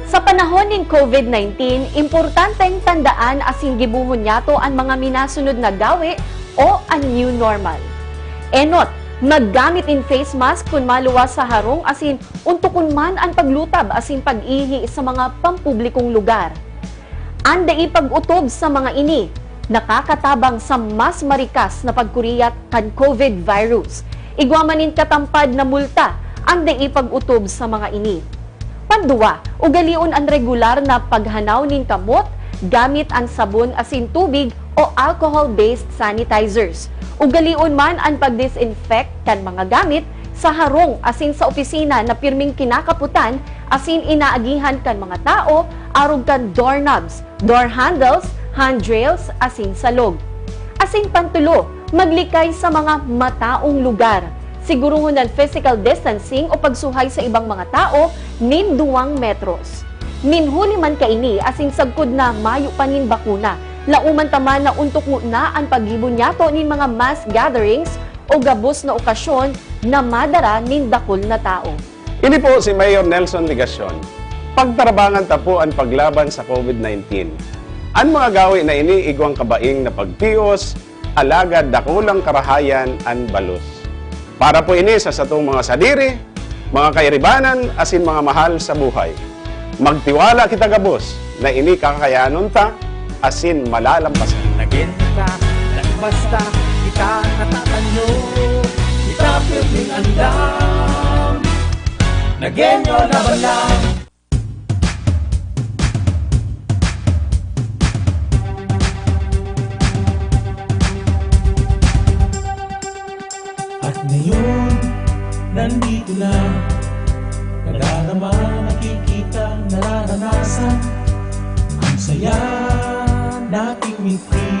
Sa panahon nin COVID nineteen, importanteng tandaan asin gibohon niyato an mga minasunod na gawe o an new normal. Enot, maggamit nin face mask kun maluwas sa harong asin untokon man an paglutab asin pag-ihi sa mga pampublikong lugar. An dai pag-otob sa mga ini nakakatabang sa mas marikas na pagkuriyat kan COVID virus. Igwa man nin katampad na multa an dai pag-otob sa mga ini. Panduwa, ugalion an regular na paghanaw nin kamot gamit an sabon asin tubig o alcohol-based sanitizers. Ugalion man an pag-disinfect kan mga gamit sa harong asin sa opisina na pirming kinakapotan asin inaagihan kan mga tao arog kan doorknobs, door handles, handrails, asin salog. Asin pantulo, maglikay sa mga mataong lugar. Siguruhon an physical distancing o pagsuhay sa ibang mga tao nin duwang metros. Nin huli man kaini asin sagkod na mayo pa nin bakuna, laoman ta man na untokon na an paggibo niyato nin mga mass gatherings o gabos na okasyon na madara nin dakul na tao. Ini po si Mayor Nelson Legacion. Pagtarabangan ta po an paglaban sa COVID nineteen. An mga gawe na ini igwang kabaing na pagtios, alagad dakulang karahayan an balos. Para po ini sa satong mga sadiri, mga kairibanan, asin mga mahal sa buhay. Magtiwala kita gabos na ini kakayanon ta asin malalampasan. Benta, nagbasta, kita natatanyo, kita pirming andam. Nagenyo laban lang. At ngayon, nandito na. Nadarama, nakikita, nararanasan. Ang saya nating mitri.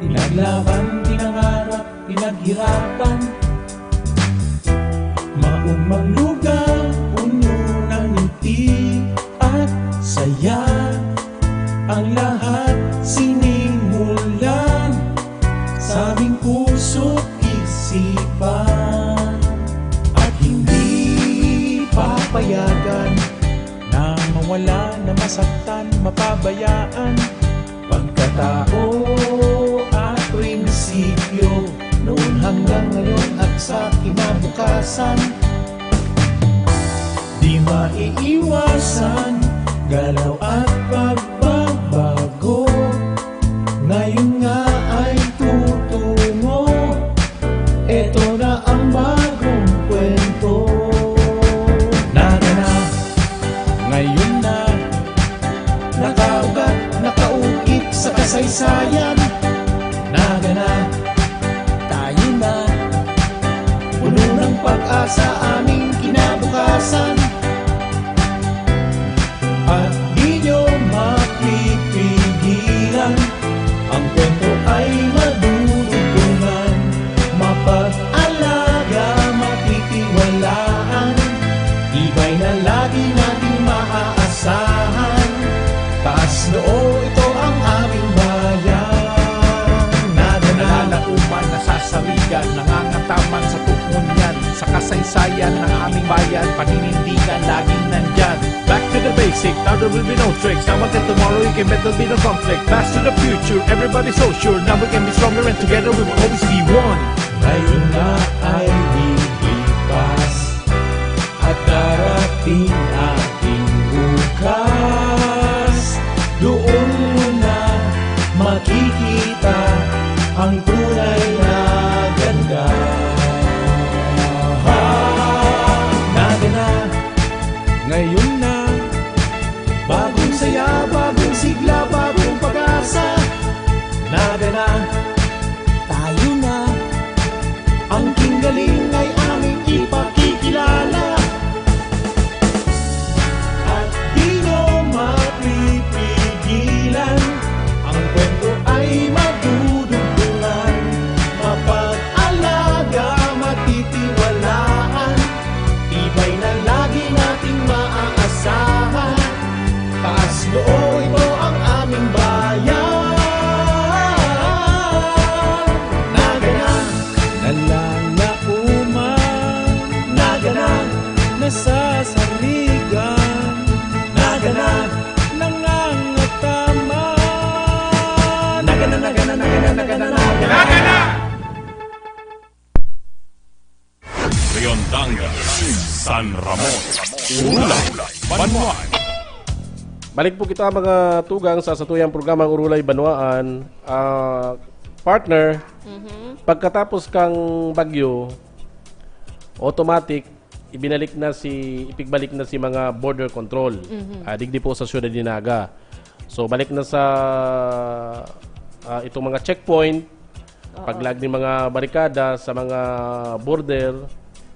Pinaglaban, pinangarap, pinaghirapan. Maugmang lugar, puno ng ngiti at saya. Ang lahat sinimulan sa aming puso't isipan. At hindi papayagan na mawala, na masaktan, mapabayaan. Pagkatao at prinsipyo, noon hanggang ngayon at sa kinabukasan. Di maiiwasan, galaw at pagbabago. Ngayon nga ay tutungo, eto na ang bagong kwento. Nagana, ngayon na, nakaugat, nakaukit sa kasaysayan. Nagana, tayo na, puno ng pag-asa aming kinabukasan. At di nyo mapipigilan, ang kwento ay madudugtungan. Mapag-alaga, matitiwalaan, tibay na lagi nating maaasahan. Taas noo, ito ang aming bayan. Nagana, nalalaoman, nasasarigan, nangangataman sa tukmon niyan. Sa kasaysayan ng aming bayan, paninindigan, laging nandyan. Back to the basic, now there will be no tricks. Now until tomorrow, you can bet there'll be no conflict. Pass to the future, everybody's so sure. Now we can be stronger and together we will always be one. Ngayon na ay lilipas at darating ating bukas. Doon mo na makikita ang tunay na ganda. Nagana, ngayon na, bagong saya, bagong sigla, bagong pag-asa. Nagana, tayo na. Ang Kingaling ay aming ipakikilala. At di nyo mapipigilan, ang kwento ay madudugtungan. Mapag-alaga, matitiwalaan, tibay na lagi nating maaasahan. Taas noo, ito ang aming bayan. Nagana, nalalaoman. Nagana, nasasarigan. Nagana, nangangataman. Nagana, nagana, nagana, nagana, nagana. Riondangan, San Ramon, Urulay, Banwaan. Balik po kita, mga tugang, sa satuyang programang Urulay Banwaan. Ah, partner, Mhm. pagkatapos kang bagyo, automatic, ibinalik na si, ipigbalik na si mga border control. Mhm. Ah, digdi po sa siyudad ni Naga. So, balik na sa, ah, itong mga checkpoint, Oo. paglag ng mga barikada sa mga border,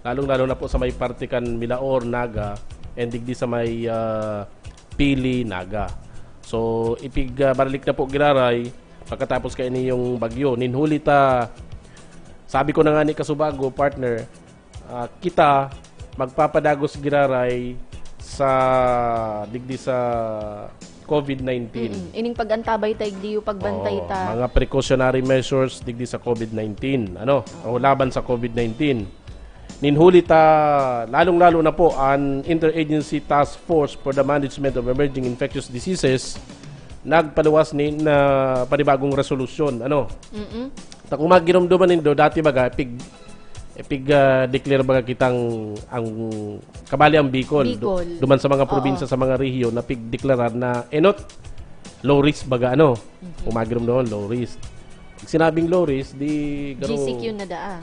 lalong-lalo na po sa may parte kan Milaor, Naga, and digdi sa may, ah, Pili, Naga. So, ipig, ah, baralik na po giraray pagkatapos kaini yung bagyo. Nin huli ta, sabi ko na nga ni Kasubago, partner, ah, kita magpapadagos giraray sa digdi sa covid nineteen. Mm-mm. Ining pag-antabay ta, igdi yung pagbantay Oo, ta. mga precautionary measures digdi sa covid nineteen, ano, Oo. o laban sa covid nineteen. Nin huli ta, lalong-lalo na po an Interagency Task Force for the Management of Emerging Infectious Diseases, nagpaluwas nin, ah, panibagong resolusyon, ano. Mm-mm. Ta kung magiromdoman nindo, dati baga, pig-, pig, ah, declare baga kitang ang, kabali ang Bicol. Du-, Bicol. duman sa mga Oo. probinsya, sa mga rehiyon na pigdeklarar na enot low risk baga, ano? Kung maginom noon, low risk. Pag sinabing low risk, di garo G C Q na daa.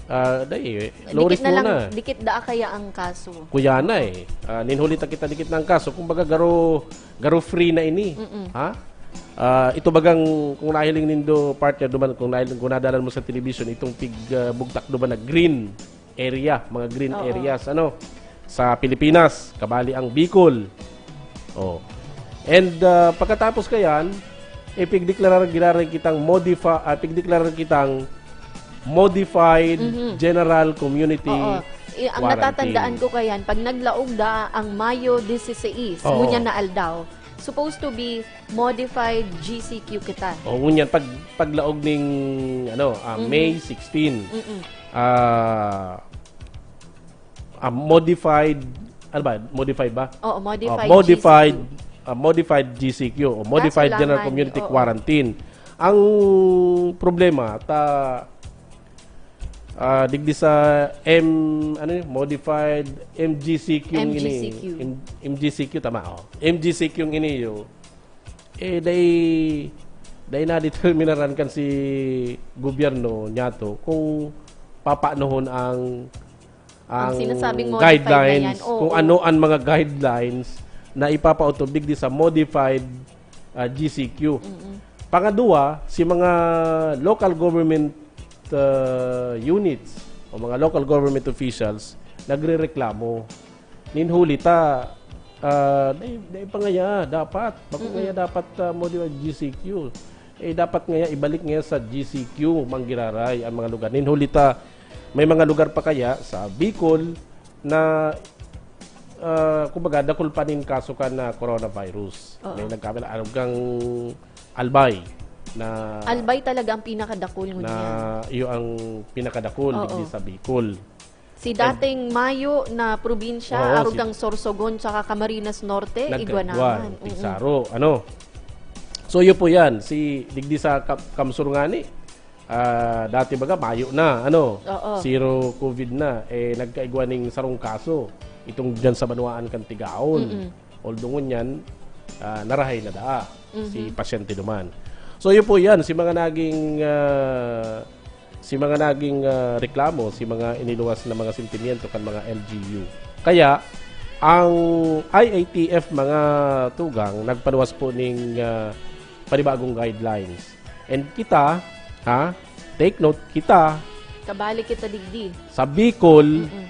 Ah, dai, eh, low Dikit risk na lang, muna. Dikit daa kaya ang kaso. Kuya na, eh. Ah, ninhuli ta kita dikit na ang kaso. Kumbaga, garo, garo free na ini. Mm-mm. Ha? Ah, ito bagang, kung nahiling nindo, partner, duman, kung nahiling, kung nadalan mo sa television, itong pig, ah, bugtak duman na green area, mga green Oo. areas, ano, sa Pilipinas, kabali ang Bicol. Oh. And, ah, pagkatapos kayan, ipigdeklarar giraray kitang modifi-, ah, pigdeklarar kitang modified Mhm. general community Oo. I-, ang quarantine. Natatandaan ko kayan, pag naglaog da ang Mayo dieciséis, Oo. ngunyan na aldaw, supposed to be modified G C Q kita. Oo, ngunyan, pag, paglaog ning, ano, ah, Mhm. May sixteen, Mm-mm. ah, ah, modified, ano ba? Modified ba? Oo, modified Oh, modified, G C Q. ah, modified G C Q o modified Kaso general lang, community oo. quarantine. Ang problema, ta, ah, digdi sa M, ano yun? Modified M G C Q yung ini. M G C Q. M-, M G C Q, tama, oh. M G C Q yung ini, yo. Eh, dai, dai nadeterminaran kan si gobyerno niyato kung papaanohon ang, Ang ang sinasabing modified na guidelines, yan, oo. kung ano ang mga guidelines na ipapautubig di sa modified, ah, G C Q. Mm-mm. Pangadwa, si mga local government, ah, units o mga local government officials nagrereklamo. Nin huli ta, ah, dai, dai pa ngaya dapat. Bako Mm-mm. ngaya dapat, ah, modified G C Q. Eh, dapat ngaya ibalik ngaya sa G C Q, manggiraray ang mga lugar. Nin huli ta, may mga lugar pa kaya sa Bicol na, ah, kumbaga, dakul pa nin kaso kan na coronavirus. Oo. May nagkamala, ano, kang Albay na Albay talaga ang pinakadakul na ngunyan. iyo ang pinakadakul Oo. digdi sa Bicol. Si And dating mayo na probinsya, Oo, arog si kang Sorsogon tsaka Camarines Norte, igwa Nagkaigwa, naman. Mm-mm. tigsaro, ano. So, iyo po yan. Si, digdi sa Kam-, Kamsur ngani, ah, dati baga, mayo na, ano, Oo. zero covid na. Eh, nagkaigwa ning sarong kaso. Itong dyan sa banwaan kan Tigaon. Mm-mm. Although ngunyan, ah, narahay na daa si Mhm. pasyente duman. So, iyo po yan. Si mga naging, ah, si mga naging, ah, reklamo, si mga iniluwas na mga sentimiento kan mga L G U. Kaya, ang I A T F, mga tugang, nagpaluwas po ning, ah, panibagong guidelines. And kita, ha, take note, kita, Kabali kita digdi. sa Bicol, Mm-mm.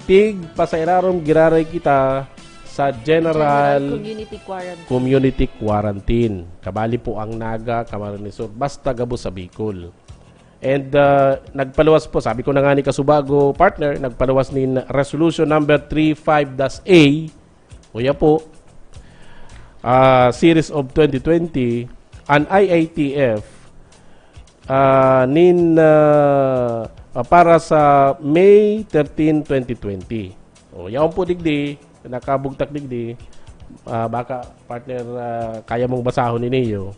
tig pasairarom giraray kita sa general General community quarantine. community quarantine. Kabali po ang Naga, Camarines Sur, basta gabos sa Bicol. And, ah, nagpaluwas po, sabi ko na nga ni Kasubago, partner, nagpaluwas nin Resolution number three five dash A, uya po, ah, series of twenty twenty, an I A T F, ah, nin, ah, ah, para sa May thirteen, twenty twenty. O, yaon po digdi, nakabugtak digdi. Ah, baka, partner, ah, kaya mong basahon ini, yo.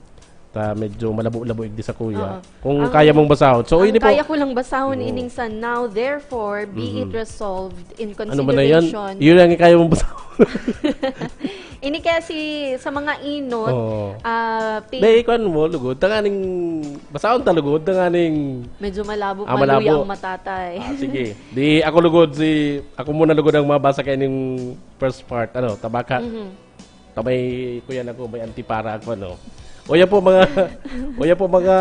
Ta, medyo malabo-labo igdi sa kuya. Oo. Kung Ang, kaya mong basahon. So, ang ini po. kaya ko lang basahon Oo. ining sa now, therefore, be it Mhm. resolved in Ano ba na yan? consideration. Yun ang kaya mong basahon. Ini kasi sa mga inot, Oo. ah, pi- Be, ikuan mo, lugod. Tanganing, basahon ta lugod, tanganing Medyo malabo, Ah, malabo. maluya ang matatay. Ah, sige. Di ako lugod, si, ako muna lugod ang mabasa kay ning first part. Ano, tabaka. Mhm. Ta may kuyan ako, may antipara ako, ano. Uya po, mga, uya po, mga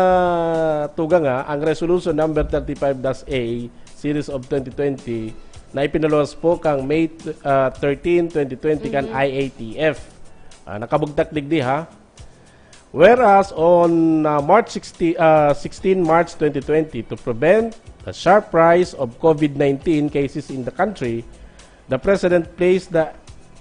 tugang, ha, ang Resolution number thirty-five dash A, Series of twenty twenty, na ipinaluwas po kang May, ah, thirteen, twenty twenty kan Mhm. I A T F. Ah, nakabugtak digdi, ha? Whereas on, ah, March sixty, ah, sixteen March twenty twenty, to prevent the sharp rise of covid nineteen cases in the country, the President placed the,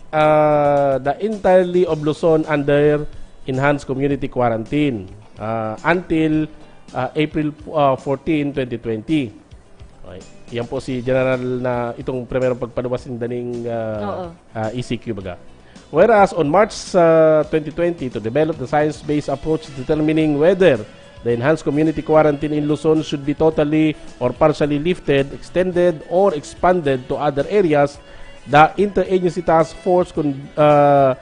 ah, the entirety of Luzon under enhanced community quarantine, ah, until, ah, April, ah, fourteen, twenty twenty. Okay. Yan po si General na itong primerong pagpaluwas ng daning, ah, Oo. ah, E C Q baga. Whereas on March, ah, twenty twenty, to develop the science-based approach determining whether the enhanced community quarantine in Luzon should be totally or partially lifted, extended, or expanded to other areas, the Interagency Task Force con-, ah,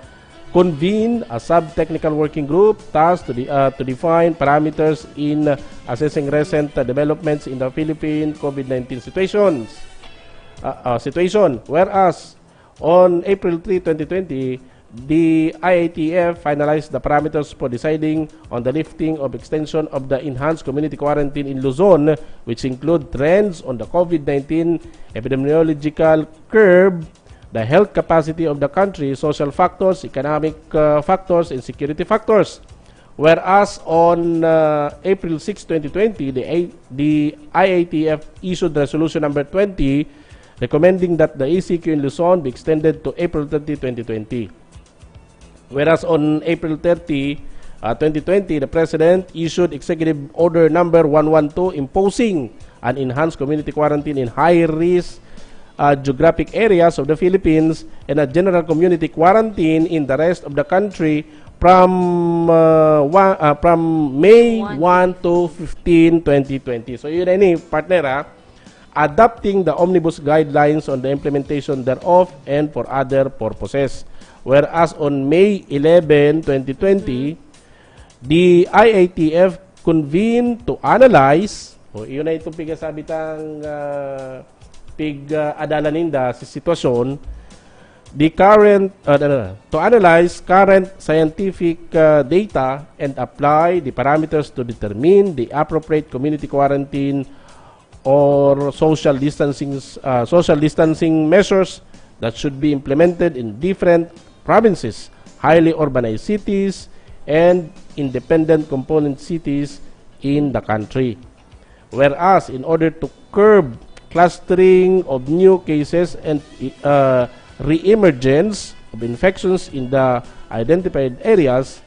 convene a sub-technical working group tasked to, de- uh, to define parameters in assessing recent uh, developments in the Philippine COVID nineteen situations, uh, uh, situation. Whereas, on April three, twenty twenty, the I A T F finalized the parameters for deciding on the lifting of extension of the enhanced community quarantine in Luzon, which include trends on the COVID nineteen epidemiological curve, the health capacity of the country, social factors, economic uh, factors, and security factors. Whereas on uh, April six, twenty twenty, the, A- the I A T F issued resolution number twenty, recommending that the E C Q in Luzon be extended to April thirty, twenty twenty. Whereas on April thirty, uh, twenty twenty, the President issued Executive Order number one one two, imposing an enhanced community quarantine in high-risk uh, geographic areas of the Philippines and a general community quarantine in the rest of the country from uh, one, uh, from May One. one to fifteen, twenty twenty. So yun na ini, partner, ha? Adopting the omnibus guidelines on the implementation thereof and for other purposes. Whereas on May eleven, twenty twenty, the I A T F convened to analyze, o iyon na itong pigasabitang uh, pig-adalan ninda sa sitwasyon, the current, uh, no, no, no, to analyze current scientific uh, data and apply the parameters to determine the appropriate community quarantine or social distancing uh, social distancing measures that should be implemented in different provinces, highly urbanized cities, and independent component cities in the country. Whereas, in order to curb clustering of new cases and uh, re-emergence of infections in the identified areas,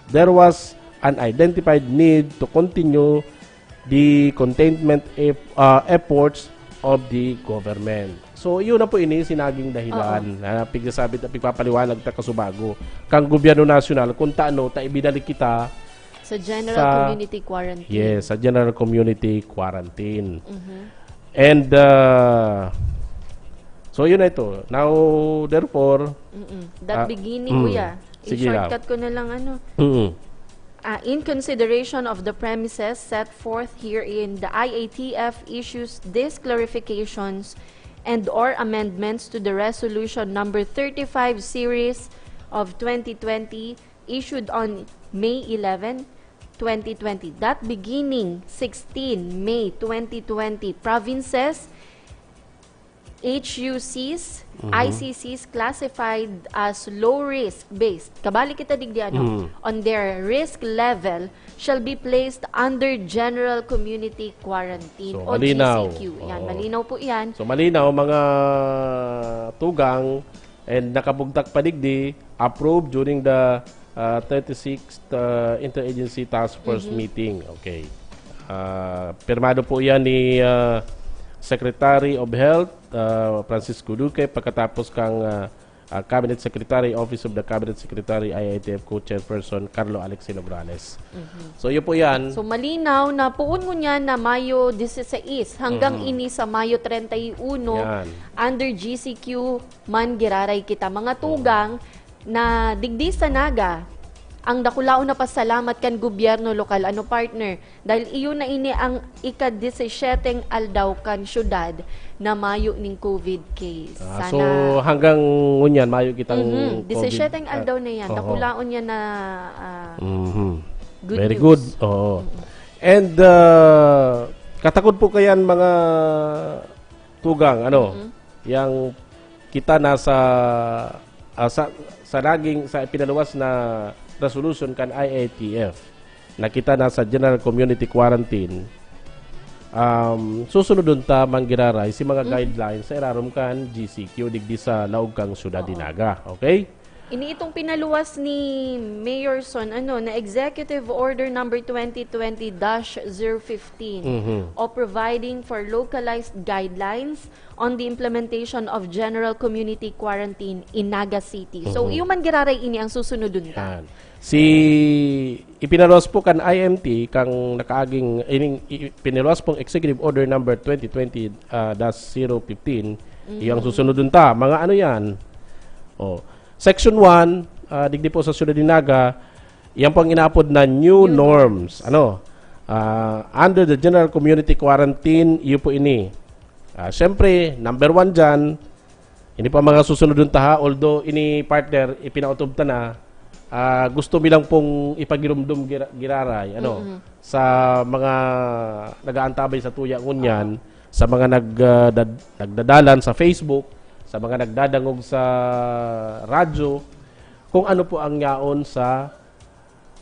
there was an identified need to continue the containment ef- uh, efforts of the government. So, iyon na po ini sinaging dahilan Oo. na pigsasabi at pigpapaliwanag ta kasubago kang gobyerno nasyonal kung taano ta ibinalik kita Sa general sa community quarantine. Yes, sa general community quarantine. Mhm. And uh, so yun na ito. Now, therefore, Mm-mm. That ah, beginning, mm. Kuya. Sige lang. I-shortcut ko na lang, ano. Mm-mm. Uh, in consideration of the premises set forth herein, the I A T F issues these clarifications and or amendments to the Resolution Number thirty-five Series of twenty twenty, issued on May eleven, twenty twenty, that beginning sixteen May twenty twenty, provinces, H U Cs, Mhm. I C Cs classified as low risk based. Kabali kita digdi, ano, Mm. on their risk level shall be placed under general community quarantine So, o malinaw. G C Q. Yan, Oo. malinaw po yan. So, malinaw, mga tugang, and nakabugtak pa digdi, approved during the uh, thirty-sixth uh, Interagency Task Force Mhm. meeting. Okay. Uh, pirmado po yan ni uh, Secretary of Health, uh, Francisco Duque, pagkatapos kang uh, uh, Cabinet Secretary, Office of the Cabinet Secretary, I I T F Co-Chairperson Carlo Alexi Nograles. Mhm. So, yun po yan. So, malinaw na poon ngunyan na Mayo dieciséis hanggang Mhm. ini sa Mayo treinta y uno, Yan. under G C Q man giraray kita. Mga Mhm. tugang na digdi sa Naga, ang dakulaon na pasalamat kan gobyerno lokal, ano, partner, dahil iyo na ini ang ika-disisiyeteng aldaw kan syudad na mayo ning COVID case. Ah, Sana so, hanggang ngunyan, mayo kitang Mhm, COVID, disisiyeteng ah, aldaw na yan. oho. Dakulaon yan na, ah, Mhm. good Very news. good. Oo. Mhm. And, ah, katakod po kayan, mga tugang, ano, Mhm. yang kita nasa, ah, sa, sa naging, sa ipinaluwas na resolution kan I A T F, na kita nasa general community quarantine, um, susunodon ta, manggiraray, si mga Mhm. guidelines sa irarom kan G C Q digdi sa laog kang syudad Oo. di Naga. Okay? Ini itong pinaluwas ni Mayor Son, ano, na Executive Order Number twenty twenty dash zero fifteen Mhm. o providing for localized guidelines on the implementation of general community quarantine in Naga City. So, Mhm. iyo man giraray ini ang susunodon ta. Yan. Si ipinaluwas po kan I M T, kang nakaaging, ining, i-, pinaluwas pong Executive Order number twenty twenty, ah, dash zero fifteen, Mhm. iyo ang susunodon ta. Mga ano yan? Oh. Section one, ah, digdi po sa Ciudad de Naga, yan po ang inaapod na new New norms. Ano? Ah, under the general community quarantine, iyo po ini. Ah, Siyempre, number one dyan, hindi pa mga susunod yung taha, although ini partner, ipinautob ta na, ah, gusto mi lang pong ipagirumdum gira- giraray, ano, Mm-mm. sa mga nag-aantabay sa tuya ngunyan, sa mga nag, ah, dad- nagdadalan sa Facebook, sa mga nagdadangog sa radyo, kung ano po ang yaon sa,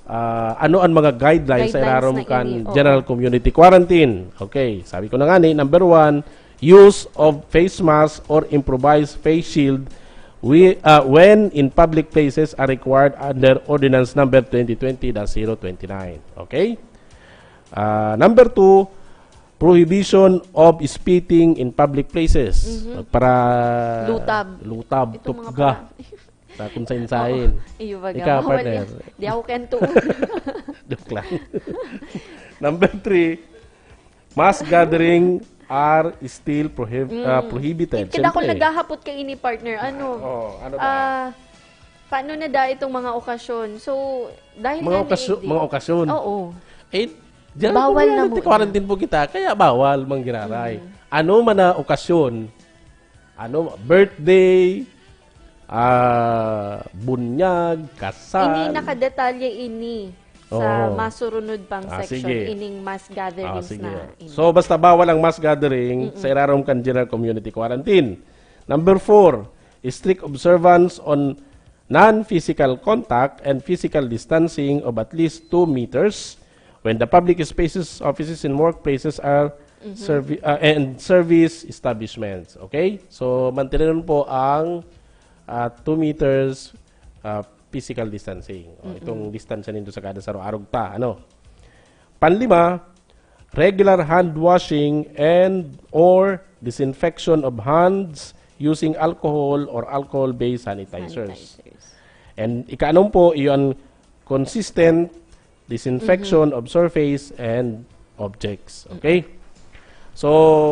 ah, ano ang mga guidelines sa Guidelines ilarom na kan ini, oo. general community quarantine. Okay, sabi ko na nga ni, number one, use of face mask or improvised face shield wi- ah, when in public places are required under Ordinance Number twenty twenty dash zero twenty-nine. Okay? Ah, number two, prohibition of spitting in public places. Mhm. Para Lutab. lutab, Itong mga tupga. parang- Sa kung sain-sain. Oo. Iyo ba, Ikaw, bawal partner. yan. Di ako kento. Joke lang. Number three, mass gathering are still prohib- Mm. ah, prohibited. Kita ko Siyempre. Naghahapot kay ini, partner. Ano? Oh, ano ba? Ah, paano na da itong mga okasyon? So, dahil Mga nga okasyo- ni- mga okasyon. Oo. Eh, general Bawal na community muna. quarantine po kita, kaya bawal manggiraray. Mm. Ano man na okasyon, ano, birthday, ah, bunyag, kasal. Ini nakadetalye ini sa Oo. masurunod pang Ah, section, sige. ining mass gatherings Ah, sige. na ini. So, basta bawal ang mass gathering Mm-mm. sa irarom kan general community quarantine. Number four, strict observance on non-physical contact and physical distancing of at least two meters when the public spaces, offices, and workplaces are Mhm. servi- ah, and service establishments. Okay? So, mantinenon po ang ah, two meters ah, physical distancing. O, Mm-mm. itong distansya nindo sa kada saro, arog ta, ano? Panlima, regular hand washing and or disinfection of hands using alcohol or alcohol-based sanitizers. Sanitizers. And ikaanom po, iyon consistent disinfection of surface and objects. Okay? So,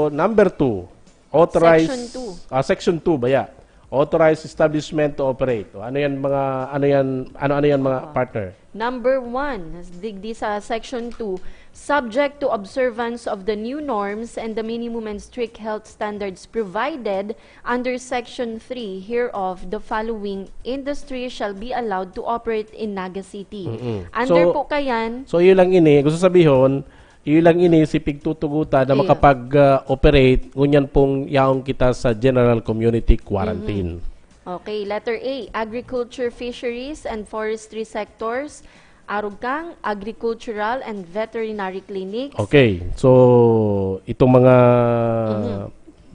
number two, authorized Section two. Ah, section two ba ya? Authorized establishment to operate. O, ano yan mga ano yan ano ano yan mga Oo. Partner? Number one, digdi sa section two, subject to observance of the new norms and the minimum and strict health standards provided under section three hereof, the following industry shall be allowed to operate in Naga City. Mm-mm. Under So, po kayan, So, yun lang ini. Gusto sabihon, yun lang ini si pigtutugutan na Iya. makapag-operate, ngunyan pong yaong kita sa general community quarantine. Okay, letter A, agriculture, fisheries, and forestry sectors. Arog kang agricultural and veterinary clinics. Okay. So, itong mga Mhm.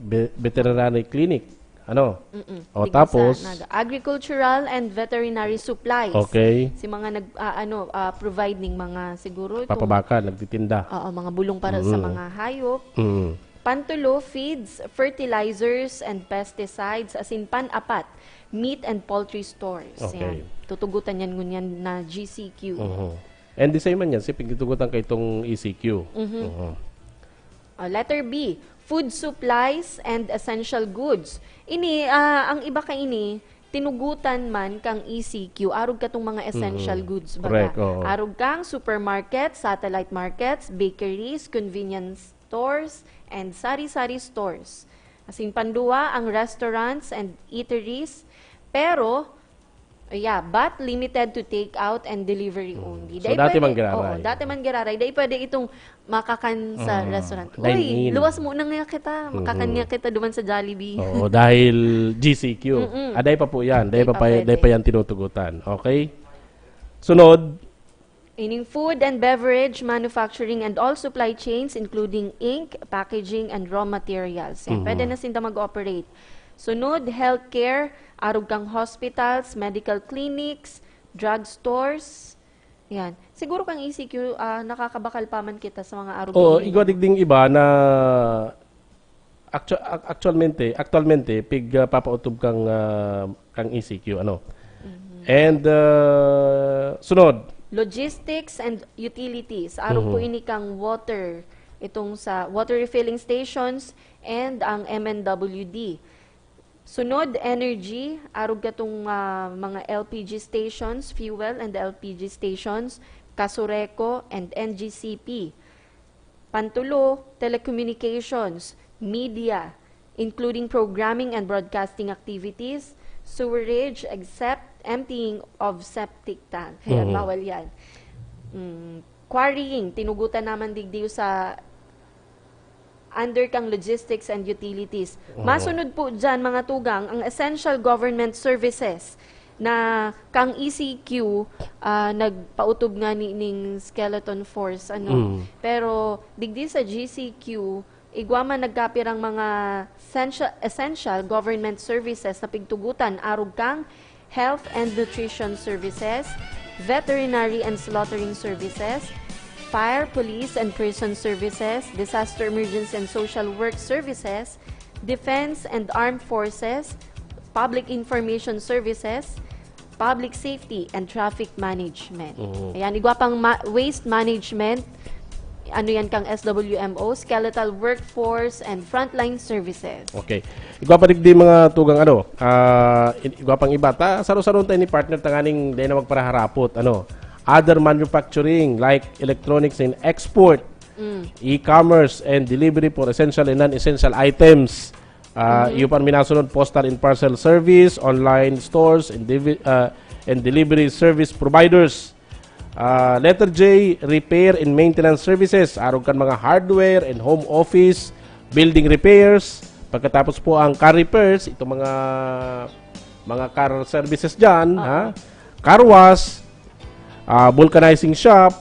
ve- veterinary clinic, ano? Mm-mm. O, Digdi tapos? Sa Naga. Agricultural and veterinary supplies. Okay. Si mga nag, ah, ano, ah, provide ning mga siguro itong Papabaka, nagtitinda. Oo, mga bulong para sa Mm. mga hayop. Mm. Pantulo, feeds, fertilizers, and pesticides, asin pan-apat, meat and poultry stores. Okay. Yan. Tutugutan yan ngunyan na G C Q. Mhm. And the same man yan, si pigtutugutan kay itong E C Q. Mhm. Mhm. Ah, letter B, food supplies and essential goods. Ini, ah, ang iba kaini, tinugutan man kang E C Q, arog katong mga essential Mhm. goods, Correct, baga. Oo. Arog kang supermarket, satellite markets, bakeries, convenience stores, and sari-sari stores. Asin panduwa, ang restaurants and eateries. Pero, yeah, but limited to take out and delivery Mm. only. So, Dai dati pwede- man giraray. Oo, dati man giraray. Dai pwede itong makakan sa Mm. restaurant. Dine Uy, in. luwas mo na nga kita. Makakan Mhm. nga kita duman sa Jollibee. Oo, dahil G C Q. Mm-mm. Ah, dahil pa po yan. Dahil Di pa, pa pa, pwede. dahil pa yan tinutugutan. Okay? Sunod. Ining food and beverage manufacturing and all supply chains, including ink, packaging, and raw materials. Yan, Mhm. pwede na sinda mag-operate. Sunod, healthcare, arog kang hospitals, medical clinics, drugstores. Yan. Siguro kang E C Q, ah, nakakabakal pa man kita sa mga arog Oo, na igwa digding iba na actu- ac- actualmente, actualmente pig ah, papautob kang ah, kang E C Q, ano. Mhm. And ah, sunod. Logistics and utilities. Arog Mhm. po ini kang water, itong sa water refilling stations and ang M N W D. Sunod, energy, arog katong, ah, mga L P G stations, fuel and L P G stations, Casureco and N G C P. Pantulo, telecommunications, media, including programming and broadcasting activities, sewerage, except emptying of septic tank. Ayan, Mhm. bawal yan. Mm, quarrying, tinugutan naman digdi sa under kang logistics and utilities. Oo. Masunod po dyan, mga tugang, ang essential government services na kang E C Q, ah, nagpautob nga ni, ning skeleton force, ano. Mm. Pero digdi sa G C Q, igwa man nagkapirang mga essential, essential government services na pigtugutan, arog kang health and nutrition services, veterinary and slaughtering services, fire, police, and prison services, disaster, emergency, and social work services, defense and armed forces, public information services, public safety, and traffic management. Oo. Ayan, igwa pang ma-, waste management, ano yan kang S W M O, skeletal workforce, and frontline services. Okay. Igwa pa digdi mga tugang ano, ah, i-, igwa pang iba. Ta, saro-saron tayo ni partner tanganing dahil na magparaharapot, ano. Other manufacturing like electronics and export, Mm. e-commerce and delivery for essential and non-essential items. Ah, Mhm. iyo pa minasunod, postal and parcel service, online stores, and divi-, ah, and delivery service providers. Ah, letter J, repair and maintenance services. Arog kan mga hardware and home office, building repairs. Pagkatapos po ang car repairs, itong mga, mga car services dyan, Oo. ha? Car wash, ah, vulcanizing shop,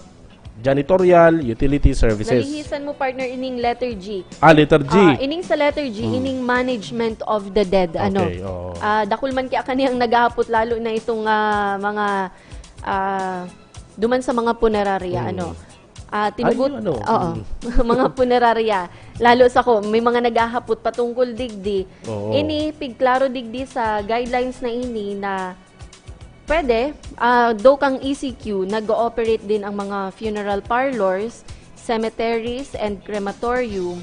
janitorial, utility services. Nalihisan mo, partner, ining letter G. Ah, letter G. Ah, ining sa letter G, Hmm. ining management of the dead, ano. Okay, oo. Ah, dakul man kaya kaniyang naghahapot, lalo na itong, ah, mga, ah, duman sa mga punerarya, Hmm. ano. Ah, Ay, tinugot-, yun, ano. oo. Hmm. Mga punerarya. Lalo sa ko, may mga naghahapot patungkol digdi. Oo. Ini, pigklaro digdi sa guidelines na ini na pwede, ah, do kang E C Q, nag-ooperate din ang mga funeral parlors, cemeteries, and crematorium,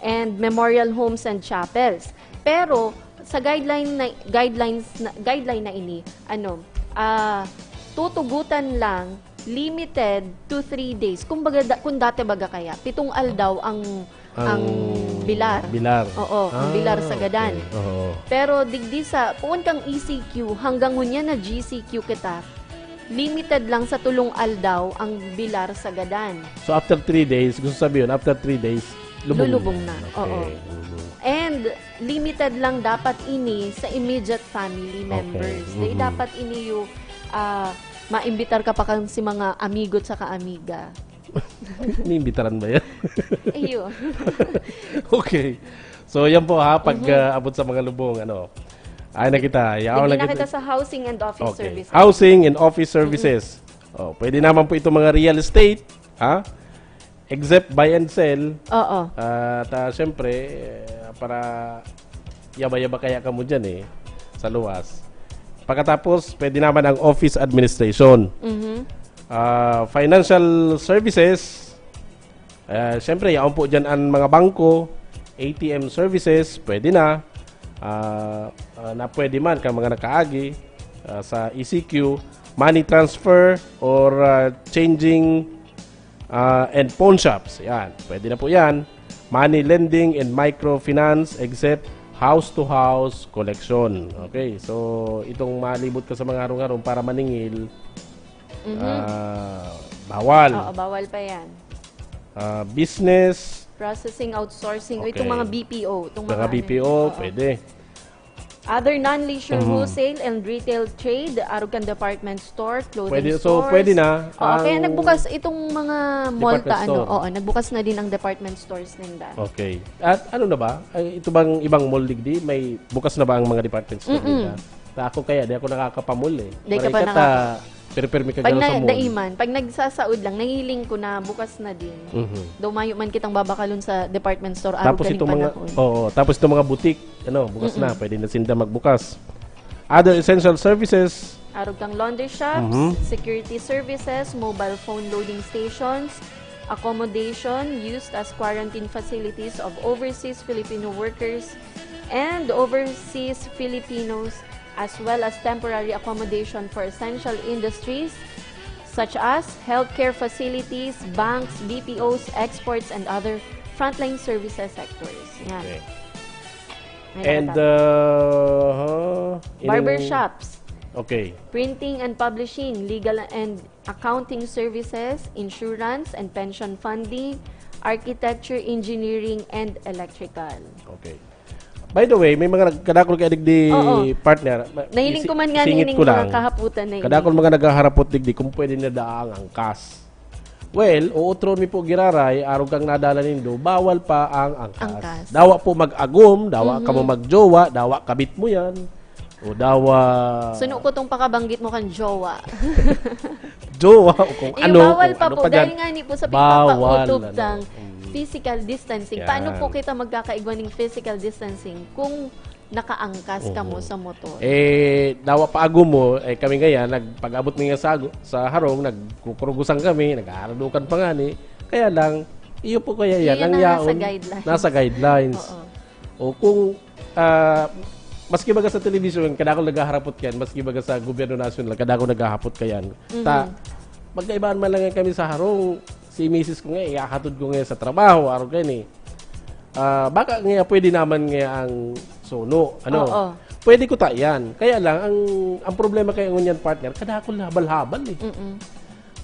and memorial homes and chapels. Pero sa guideline na, guidelines na, guideline na ini, ano, ah, tutugutan lang, limited to three days. Kumbaga, da-, kung dati baga kaya, pitong aldaw ang, ang Ang bilar. bilar. Oo, ang Ah, bilar sa gadan. okay. Oo. Pero digdi sa, poon kang E C Q, hanggang ngunyan na G C Q kita, limited lang sa tulong aldaw ang bilar sa gadan. So, after three days, gusto sabihin, after three days, lubong Lulubong na. na. Okay. Oo. Mhm. And limited lang dapat ini sa immediate family Okay. members. Di Mhm. dapat ini yung, ah, maimbitar ka pa kan si mga amigo at saka amiga. Iniimbitaran ba yan? Ayun. Okay. So, yan po ha, pag, Mhm. ah, abot sa mga lubong, ano. Ay na kita. Yaon Hindi lang na kita kita. sa housing and office Okay. services. Housing and office Mhm. services. Oh, pwede naman po itong mga real estate, ha? Except buy and sell. Oo. At, ah, siyempre, eh, para yaba-yaba kaya ka mo dyan eh, sa luwas. Pagkatapos, pwede naman ang office administration. Mhm. Ah, financial services, ah, siyempre, yaon po dyan ang mga bangko, A T M services, pwede na. Ah, ah, na pwede man kang mga nakaagi, ah, sa E C Q, money transfer or, ah, changing, ah, and pawn shops. Yan, pwede na po yan. Money lending and microfinance except house-to-house collection. Okay, so itong malibot ka sa mga harong-harong para maningil, Mhm. ah, bawal. Oo, bawal pa yan. Ah, business. Processing, outsourcing, o itong Okay. mga B P O, itong Mga mga ano, B P O, oo. pwede. Other non-leisure Mhm. wholesale and retail trade, arog kan department store, clothing Pwede, so, stores. pwede na Oo, kaya ang nagbukas itong mga mall department ta, ano, store. oo, nagbukas na din ang department stores ninda. Okay. At ano na ba? Ay, ito bang ibang mall digdi? May bukas na ba ang mga department store Mm-mm. nila? Ta ako kaya, di ako nakakapamall eh. Di ka Maray pa ka ta, nakaka- pirpir mi Pag kagano na, sa mall. daiman, pag nagsasaod lang, nahiling ko na bukas na din. Mhm. Daw mayo man kitang babakalon sa department store, arog Tapos kaning itong mga, panahon. oo, tapos itong mga butik, ano, bukas na, Mm-mm. pwede na sinda magbukas. Other essential services. Arog kang laundry shops, Mhm. security services, mobile phone loading stations, accommodation used as quarantine facilities of overseas Filipino workers, and overseas Filipinos, as well as temporary accommodation for essential industries such as healthcare facilities, banks, B P Os, exports, and other frontline services sectors. Yan. Okay. May And, nakatama. uh, huh? Ining- Barbershops, Okay. printing and publishing, legal and accounting services, insurance and pension funding, architecture, engineering, and electrical. Okay. By the way, may mga nag- kadakol kaya digdi Oo. partner. Ma- Nahiling isi- ko man nga singit nining ko mga lang. kahaputan na ini. Kadakol mga naghaharapot digdi kung pwede na daang angkas. Well, uutron mi po giraray, arog kang nadala nindo, bawal pa ang angkas. Angkas. Dawa po mag-agom, dawa Mhm. ka mo magjowa, dawa kabit mo yan. O dawa... Suno ko tong pakabanggit mo kan jowa. Jowa o kung Eh, ano, bawal kung pa ano po, pa dyan. dahil nga ni po sa Bawal, pagpapautob ano. ng Mm. physical distancing. Yan. Paano po kita magkakaigwa ng physical distancing kung nakaangkas ka mo Oo. sa motor? Eh, dawa pa agom mo, eh, kami ngayon, nagpag-abot mi nga sa, ago- sa harong, nagkukurugusan kami, nag-aaradukan pa nga ni. Kaya lang, iyo po kaya yan, Yun ang ang nasa yaon, guidelines. nasa guidelines. Oo. O kung, ah, maski baga sa television, kadakol naghaharapot yan, maski baga sa gobyerno nasyonal, kadakol naghahapot kayan. Ta, Mhm. magkaibahan man lang yan kami sa harong, si misis ko nga, ihahatod ko nga sa trabaho, araw kayo ni. Ah, baka nga pwede naman nga ang suno, ano? Oo. Pwede ko ta yan. Kaya lang, ang, ang problema kaya ngunyan, partner, kadakol na habal-habal eh. Mm-mm.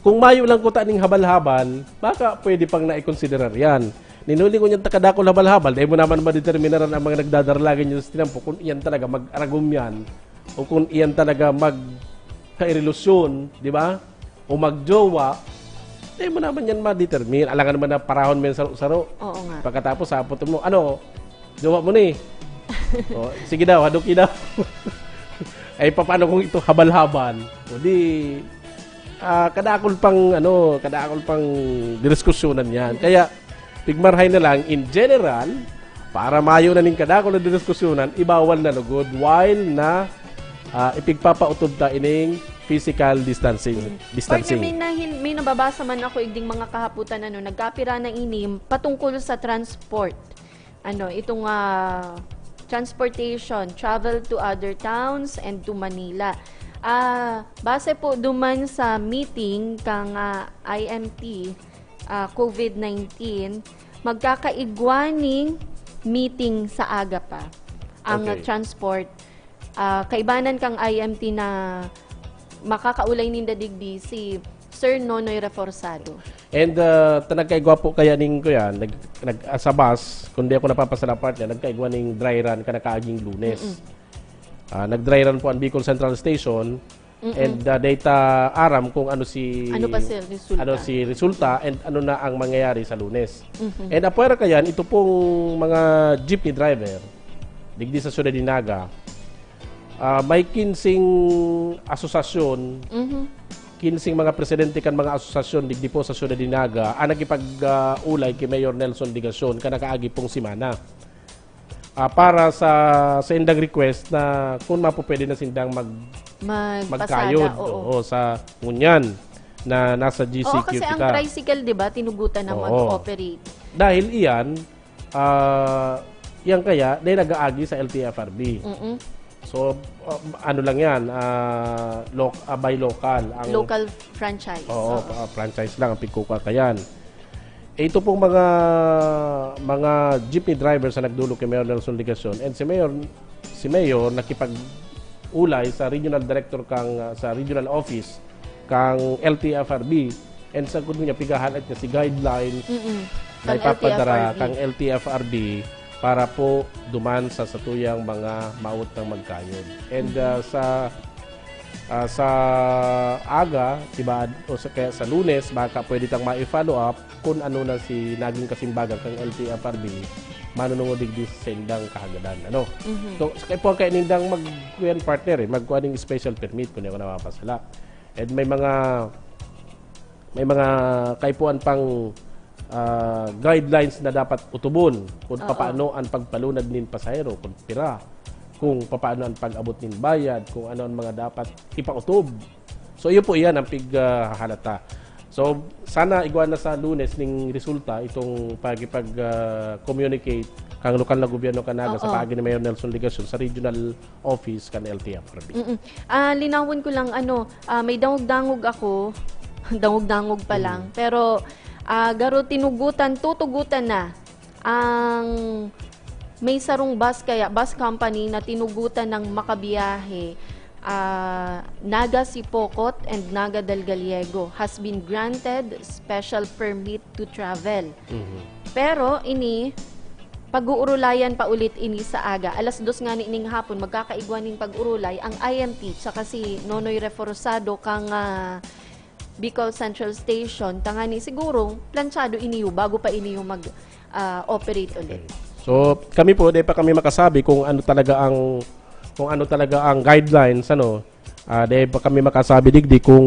Kung mayo lang kuta ning habal-habal, baka pwede pang naikonsiderar yan. Ninuli ko niyan takadakol habal-habal, dahil mo naman madeterminaran ang mga nagdadarlagan niya sa tinampo kung iyan talaga mag-aragom yan o kung iyan talaga magkairelasyon, di ba? O magjowa, dahil mo naman yan madetermine. Alangan naman na parahon mo yan saro-saro. Oo nga. Pagkatapos, sapot mo, ano, jowa mo ni? O, sige daw, haduki daw. Ay, paano kung ito habal-habal? O di, ah, kadakol pang, ano, kadakol pang diniskusyonan yan. Kaya, pigmarhay na lang, in general, para mayo na ning kadakol na diniskusyonan, ibawal na lugod while na ah, ipigpapautod ta ining physical distancing. Partner, distancing. May, nahin, may nababasa man ako igding mga kahaputan, ano, nagkapira na ini patungkol sa transport. Ano, itong ah, transportation, travel to other towns and to Manila. Ah, base po duman sa meeting kang ah, I M T, ah, COVID nineteen, magkakaigwa ning meeting sa aga pa ang Okay. transport. Ah, kaibanan kang I M T na makakaulay ninda digdi si Sir Nonoy Reforzado. And uh, ta nagkaigwa po kaya ning ko yan, nag, nag, ah, sa bus, kung di ako napapasala partner, nagkaigwa ning dry run ka nakaaging Lunes. Ah, nag-dry run po ang Bicol Central Station. And uh, data aram kung ano si Ano pa si resulta? ano si resulta and ano na ang mangyayari sa Lunes. And apwera kayan, ito pong mga jeepney driver digdi sa Ciudad de Naga, ah, may kinsing asosasyon, Mhm. kinsing mga presidente kan mga asosasyon digdi po sa Ciudad de Naga ang nakipag-ulay kay Mayor Nelson Legacion kan nakaagi pong semana. Ah, para sa sa indang request na kung mapupwede na sindang mag Magpasada, magkayod, oo. Oo, sa ngunyan na nasa G C Q Oo, kasi ang kita. Tricycle, di ba, tinugutan na Oo. mag-operate. Dahil iyan, ah, yan kaya, dahil nag-aagi sa L T F R B. Mm-mm. So, ah, ano lang yan, ah, loc- ah, by local. Ang, Local franchise. Oo, Oo. ah, franchise lang ang pigkukakayan. Eh, ito pong mga mga jeepney drivers na nagdulog kay Mayor Nelson Legacion and si Mayor si Mayor nakipag-ulay sa regional director kang ah, sa regional office kang L T F R B and sa niya pigahalat niya si guidelines Mm-mm. na Kang ipapadara L T F R B. kang L T F R B para po duman sa satuyang mga maot ng magkayod. And ah, sa ah, sa aga, diba, o sa, kaya sa Lunes, baka pwede tang ma-follow up kung ano na si naging kasimbagan kang L T F R B, manunungod digdi sa indang kahagadan. Ano? Mhm. So, sa kaipuhan kayo nindang mag kuyan partner eh, magkuha ng special permit kung di ako napapasala. And may mga may mga kaipuhan pang ah, guidelines na dapat utubon kung Oo. papaano ang pagpalunad nin pasahero, kung pira, kung papaano ang pag-abot nin bayad, kung ano ang mga dapat ipautob. So, iyo po iyan ang pig ah, halata. So, sana igwa na sa Lunes ning resulta itong pakikipag, ah, communicate kang lokal na gobyerno kan Naga sa Oo. paagi ni Mayor Nelson Legacion sa regional office kan L T F R B. Mm-mm. Ah, linawon ko lang, ano, ah, may dangog-dangog ako. Dangog-dangog pa Mm. lang. Pero, ah, garo tinugutan, tutugutan na ang may sarong bus, kaya bus company na tinugutan ng makabiyahe, ah, Naga Sipocot and Naga del Gallego has been granted special permit to travel. Mhm. Pero ini, pag-uurulayan pa ulit ini sa aga. Alas dos ngani ning hapon, magkakaigwa ning pag-urulay ang I M T tsaka si Nonoy Reforzado kang, ah, Bicol Central Station. Tangani siguro, planchado iniyo bago pa iniyo mag, ah, operate ulit. Okay. So, kami po, di pa kami makasabi kung ano talaga ang, kung ano talaga ang guidelines, ano, ah, di pa kami makasabi digdi kung,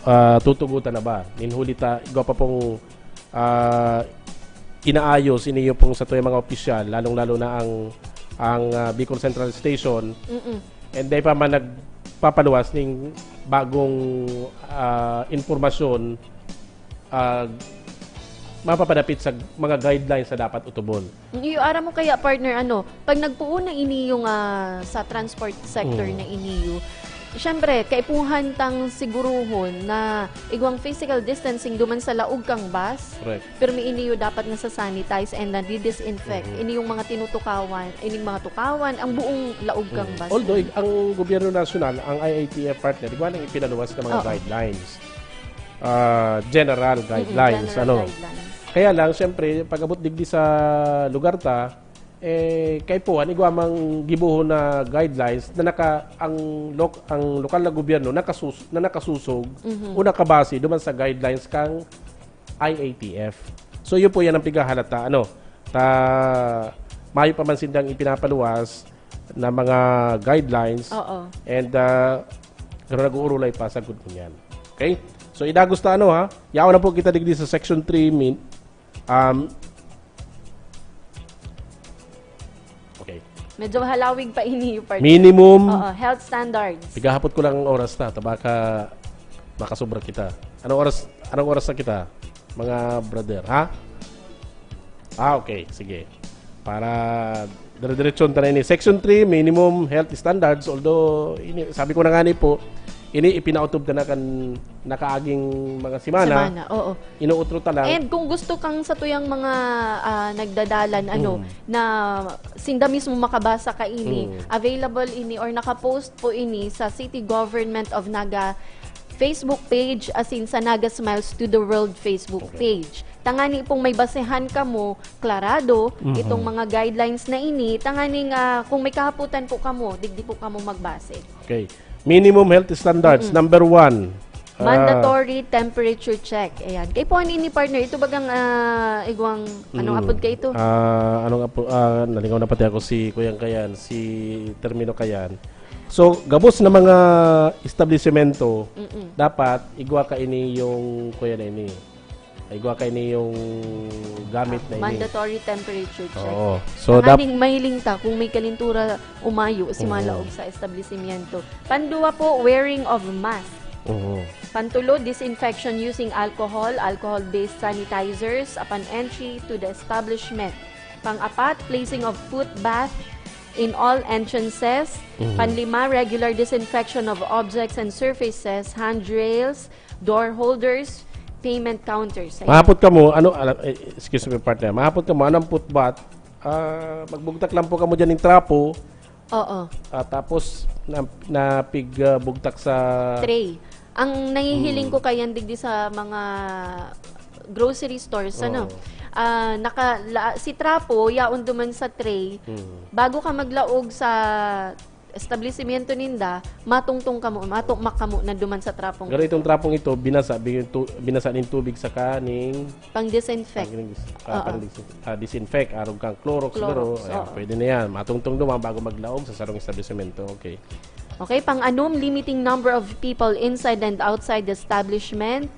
ah, tutugutan na ba. Minhuli ta, igwa pa pong, ah, inaayos iniyo pong sa tuyang mga opisyal, lalong-lalo na ang, ang, ah, Bicol Central Station. Mm-mm. And di pa man nagpapaluwas ning bagong, ah, impormasyon, ah, mapapadapit sa mga guidelines na dapat utubon. Iyo, aram mo kaya, partner, ano, pag nagpuon na iniyo, ah, sa transport sector Mm. na iniyo, siyempre, kaipuhan tang siguruhon na igwang physical distancing duman sa laog kang bus, Correct. pirmi iniyo dapat nasa-sanitize and nadi-disinfect. Mhm. Ini yung mga tinutukawan, ining mga tukawan, ang buong laog kang Mm. bus. Although, ig-, ang gobyerno nasyonal, ang I A T F, partner, igwa nang ipinaluwas na mga Oo. guidelines. Ah, general Mm-mm, guidelines, general ano. guidelines. Kaya lang, siyempre, pag-abot digdi sa lugar ta, eh, kaipuhan, igwa mang gibohon na guidelines na naka-, ang lok-, ang lokal na gobyerno nakasus-, na nakasusog Mhm. o nakabase duman sa guidelines kang I A T F. So, yun po, yan ang pighahalata, ano, ta, mayo pa man sindang ipinapaluwas na mga guidelines. Oo. And, ah, pero nag-uurulay pa, sagkod ngunyan. Okay? So, idagos ta, ano, ha? Yaon na po kita digdi sa Section three, min-, um, okay. Medyo halawig pa ini, partner. Minimum. Oo, health standards. Pigahapot ko lang ang oras ta, ta baka makasobra kita. Anong oras, anong oras na kita, mga brother, ha? Ah, okay. Sige. Para dire-diretsyon ta na ini. Section three, minimum health standards. Although, ini, sabi ko na nga ni po, ini ipinautob ta na kan nakaaging mga semana. Semana, oo. Inuutro ta lang. And kung gusto kang sa tuyang mga, ah, nagdadalan, ano, Mm. na sinda mismo makabasa kaini, Mm. available ini or nakapost po ini sa City Government of Naga Facebook page, asin sa Naga Smiles to the World Facebook Okay. page. Tangani pong may basehan kamo, klarado, Mhm. itong mga guidelines na ini, tangani nga kung may kahapotan po kamo, digdi po kamo magbase. Okay. Minimum health standards, Mm-mm. number one. Ah, Mandatory temperature check. Ayan. Kay po, ano ini, partner? Ito bagang, ah, igwang, anong mm. apod ka ito? Ah, anong apo-, ah, nalingaw na pati ako si Kuyang Kayan, si Termino Kayan. So, gabos na mga establisemento, Mm-mm. dapat igwa ka ini yung, kuya na ini. Igwa ka ini yung gamit na ini. Mandatory temperature check. Oo. So, dap- Tanganing mahiling ta kung may kalintura umayo si Mm. malaog sa establishmento. Panduwa po, wearing of mask. Oo. Pantulo, disinfection using alcohol, alcohol-based sanitizers upon entry to the establishment. Pang-apat, placing of foot bath in all entrances. Mhm. Panlima, regular disinfection of objects and surfaces, handrails, door holders, payment counters. Ayan. Mahapot kamo, ano, ala-, eh, excuse me, partner. Mahapot kamo, anong foot bath? Ah, magbugtak lang po kamo dyan ng trapo. Oo. Ah, tapos, na, na pig, ah, bugtak sa tray. Ang nahihiling Mm. ko kayan digdi sa mga grocery stores, ano? Oo. Ah, naka-, la-, si trapo, yaon duman sa tray. Mm. Bago ka maglaog sa establishmento ninda, matungtong kamo, matukmak kamo na duman sa trapong Pero ito. Itong trapong ito, binasa, bigyan tu-, binasa nin tubig sa kaning Pang-disinfect. Pang-, ah, Oo. pang-dis-, ah, disinfect, arog kang Clorox, Clorox, pero, ayan, oo. pwede na yan. Matungtong duman bago maglaog sa sarong establishmento. Okay. Okay, pang-anom, limiting number of people inside and outside the establishment.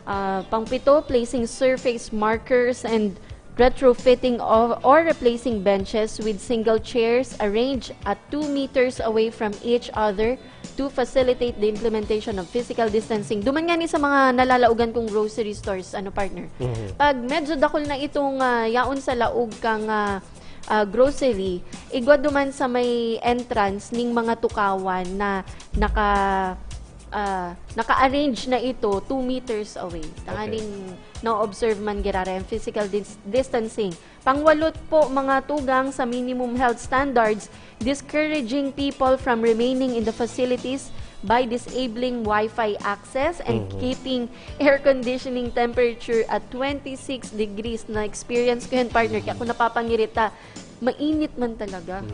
Ah, pang-pito, placing surface markers and retrofitting of, or replacing benches with single chairs arranged at two meters away from each other to facilitate the implementation of physical distancing. Duman nga ni sa mga nalalaogan kong grocery stores, ano, partner. Mhm. Pag medyo dakul na itong ah, yaon sa laog kang ah, ah, grocery, igwa duman sa may entrance ning mga tukawan na naka ah, naka-arrange na ito two meters away. Tanganing na-observe man giraray ang physical dis- distancing. Pangwalot po, mga tugang sa minimum health standards, discouraging people from remaining in the facilities by disabling Wi-Fi access and Mhm. keeping air conditioning temperature at twenty-six degrees. Na-experience ko yan, partner, kaya ako napapangirita. Mainit man talaga.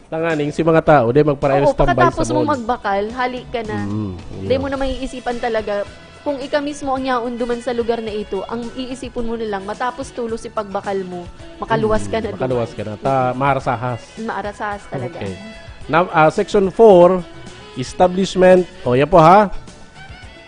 Tanganing si mga tao, di magparayo Oo, standby sa pagkatapos mo mall. magbakal, hali ka na. Mm, Di yun. mo na maiisipan talaga kung ika mismo ang yaon duman sa lugar na ito, ang iisipon mo na lang, matapos tulos ipagbakal mo, makaluwas ka na Mm, makaluwas duman. ka na. Ta, maharasahas. Maarasahas talaga. Okay. Now, ah, section four, establishment. O, yan po ha.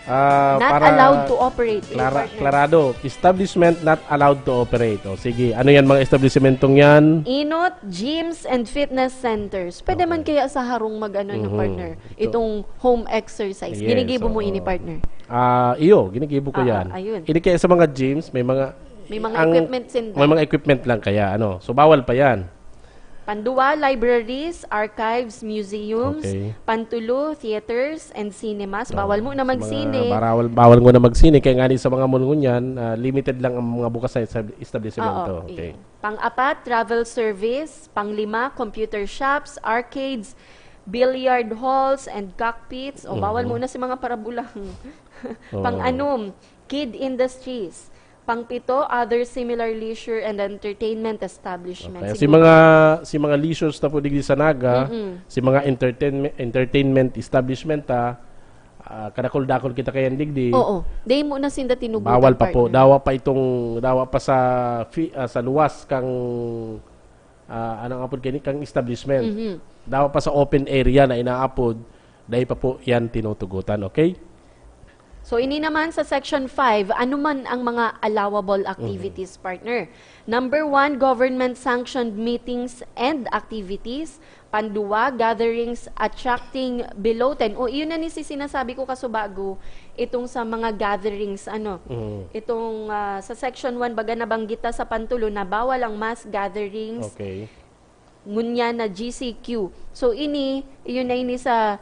Ah, Not para allowed to operate. eh, Klara, partner. klarado. Establishment not allowed to operate. O, sige. Ano yan mga establishmentong yan? Inot, gyms, and fitness centers. Pwede man Okay. kaya sa harong mag-ano, no, Mhm. partner? Ito. Itong home exercise. Yes, Ginigibo mo oo. ini, partner? Ah, iyo, ginigibo ko Ah, yan. ah, ayun. Ini kaya sa mga gyms, may mga May mga ang- equipment sinda. May mga equipment lang kaya, ano. So, bawal pa yan. Panduwa, libraries, archives, museums. Okay. Pantulo, theaters and cinemas. Bawal mo na Sa mga magsine. Bawal, bawal mo na magsine. Kaya nga ni sa mga mall ngunyan, ah, limited lang ang mga bukas na estab- establishmento. Oo, Okay. eh. Pang-apat, travel service. Pang-lima, computer shops, arcades, billiard halls, and cockpits. O, bawal Mhm. muna si mga parabulang. Oo. Pang-anom, kid industries. Pang-pito, other similar leisure and entertainment establishments. Okay. Si Siguro- mga si mga leisures na po digdi sa Naga, Mm-mm. si mga entertainment entertainment establishment ta ah, kadakol-dakol kita kayan digdi. Oo. Di mo na sinda tinugutan, Bawal pa po. partner. Dawa pa itong dawa pa sa fi- ah, sa luwas kang ah, anong apod kani kang establishment. Mhm. Dawa pa sa open area na inaapod, dai pa po yan tinutugutan, okay? So, ini naman sa Section five, ano man ang mga allowable activities, partner? Number one, government-sanctioned meetings and activities. Panduwa, gatherings attracting below ten. O, iyon na ni si sinasabi ko kasubago, itong sa mga gatherings, ano, Mm. itong ah, sa Section one, baga nabanggit ta sa pantulo na bawal ang mass gatherings, Okay. ngunyan na G C Q. So, ini, iyon na ini sa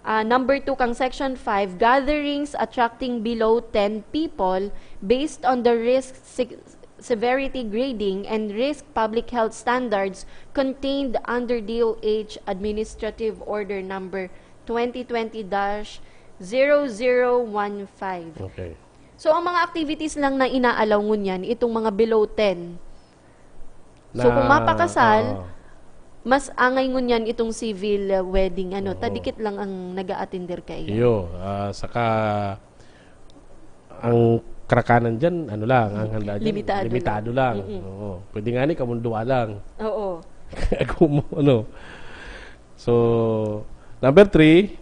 ah, number two kang Section five, gatherings attracting below ten people based on the risk se- severity grading and risk public health standards contained under D O H Administrative Order Number twenty twenty dash zero zero one five. Okay. So, ang mga activities lang na inaalaw ngunyan, itong mga below ten. So, kung Na- mapakasal, oo. mas angay ngunyan itong civil uh, wedding. Ano, Oo. Tadikit lang ang nag-a-attender kaiyan. Iyo, ah, saka ang karakanan dyan, ano lang, ang handa dyan, Limitado limitado lang. lang. Mm-mm. Oo. Pwede nga ni kamundua lang. Oo. Kung mo, ano. So, number three,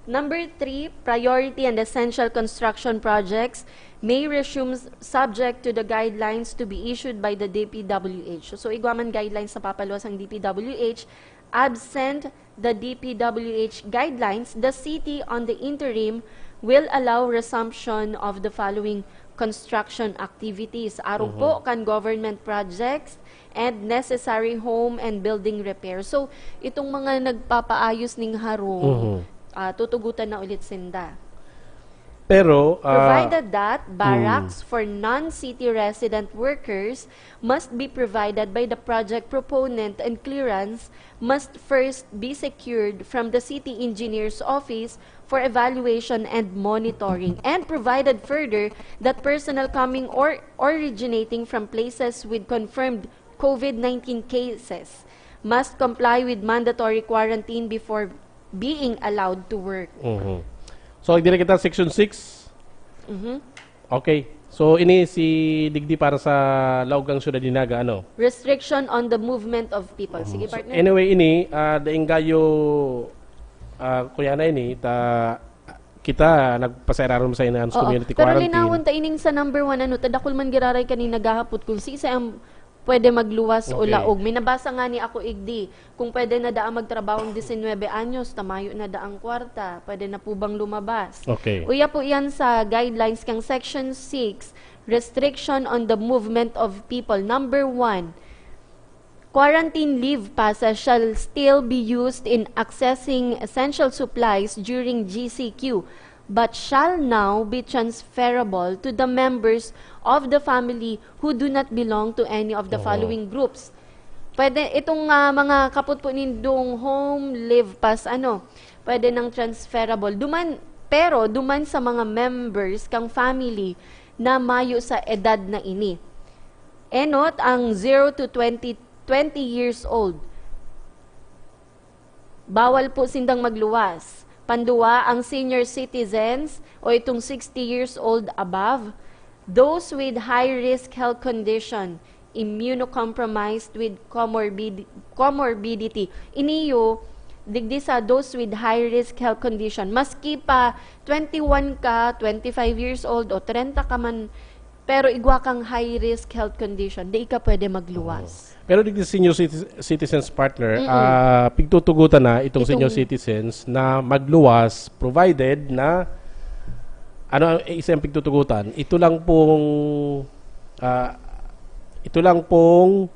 Number three, priority and essential construction projects may resume s- subject to the guidelines to be issued by the D P W H. So, igwa man guidelines na papaluwas ang D P W H, absent the D P W H guidelines, the city on the interim will allow resumption of the following construction activities. Arog po kan government projects and necessary home and building repair. So, itong mga nagpapaayos ning harong, Mhm. ah, tutugutan na ulit sinda. Pero, ah, Provided that barracks for non-city resident workers must be provided by the project proponent and clearance must first be secured from the city engineer's office for evaluation and monitoring, and provided further that personnel coming or originating from places with confirmed COVID nineteen cases must comply with mandatory quarantine before being allowed to work. Mhm. So, dire kita section six. Mhm. Okay. So, ini si digdi para sa laog kang syudad ni Naga, ano? Restriction on the movement of people. Sige, So, partner. anyway, ini, ah, daing gayo, ah, kuya na ini, ta, kita nagpasairaron sa Enhanced Oo. Community Pero Quarantine. Linawon ta ining sa number one, ano, tadakol man giraray kanin naghahapot kung si isa ang pwede magluwas o Okay. laog. May nabasa nga ni ako, igdi, kung pwede na daan magtrabaho ng disinwebe anyos, tamayo na daan kwarta, pwede na po bang lumabas? Okay. Uya po yan sa guidelines kang Section six, restriction on the movement of people. Number one, quarantine leave passes shall still be used in accessing essential supplies during G C Q, but shall now be transferable to the members of the family who do not belong to any of the Oo. following groups. Pwede, itong ah, mga kapot po nindong home leave pass, ano, pwede nang transferable. Duman, pero duman sa mga members kang family na mayo sa edad na ini. Enot ang zero to twenty, twenty years old. Bawal po sindang magluwas. Panduwa ang senior citizens o itong sixty years old above, those with high-risk health condition, immunocompromised with comorbid comorbidity. Iniyo, digdi sa those with high-risk health condition, maski pa twenty-one ka, twenty-five years old o trenta ka man, pero igwa kang high-risk health condition, di ka pwede magluwas. Pero digdi senior citi- citizens partner, Mm-mm. ah, pigtutugutan na itong Itong senior citizens na magluwas provided na ano ang isa ang pigtutugutan? Ito lang pong ah, ito lang pong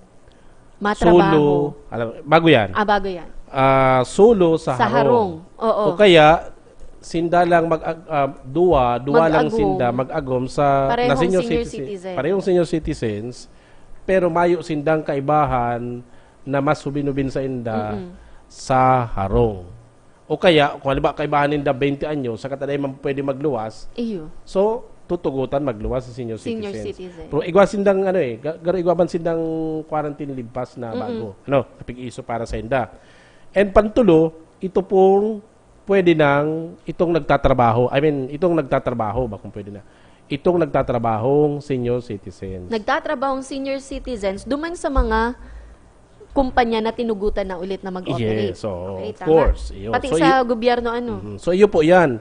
Matrabaho. solo, alam, bago yan. Ah, bago yan. Ah, solo sa, Sa harong. Oo. O kaya sinda lang mag ah, duwa, duwa lang Mag-agom. sinda mag-agom sa Parehong na senior senior citizen. citizen. Parehong senior citizens, pero mayo sindang kaibahan na mas hubin-hubin sa inda Mm-mm. sa harong. O kaya, kung halimbawa kaibahan ninda twenty anyo, sa kataday man pwede magluwas, Iyo. so tutugutan magluwas sa senior, Senior citizens. citizen. Pero igwa sindang ano eh, ga- garo igwa man sindang quarantine leave pass na Mm-mm. bago. Ano, kapig-iso para sa inda. And pantulo, ito pong pwede nang itong nagtatrabaho. I mean, itong nagtatrabaho ba kung pwede na. Itong nagtatrabahong senior citizens. Nagtatrabahong senior citizens, duman sa mga kumpanya na tinugutan na ulit na mag-operate. Yes, oo, Okay, of tama. course. Iyo. Pati So, sa iyo- gobyerno, ano? Mhm. So, iyo po yan.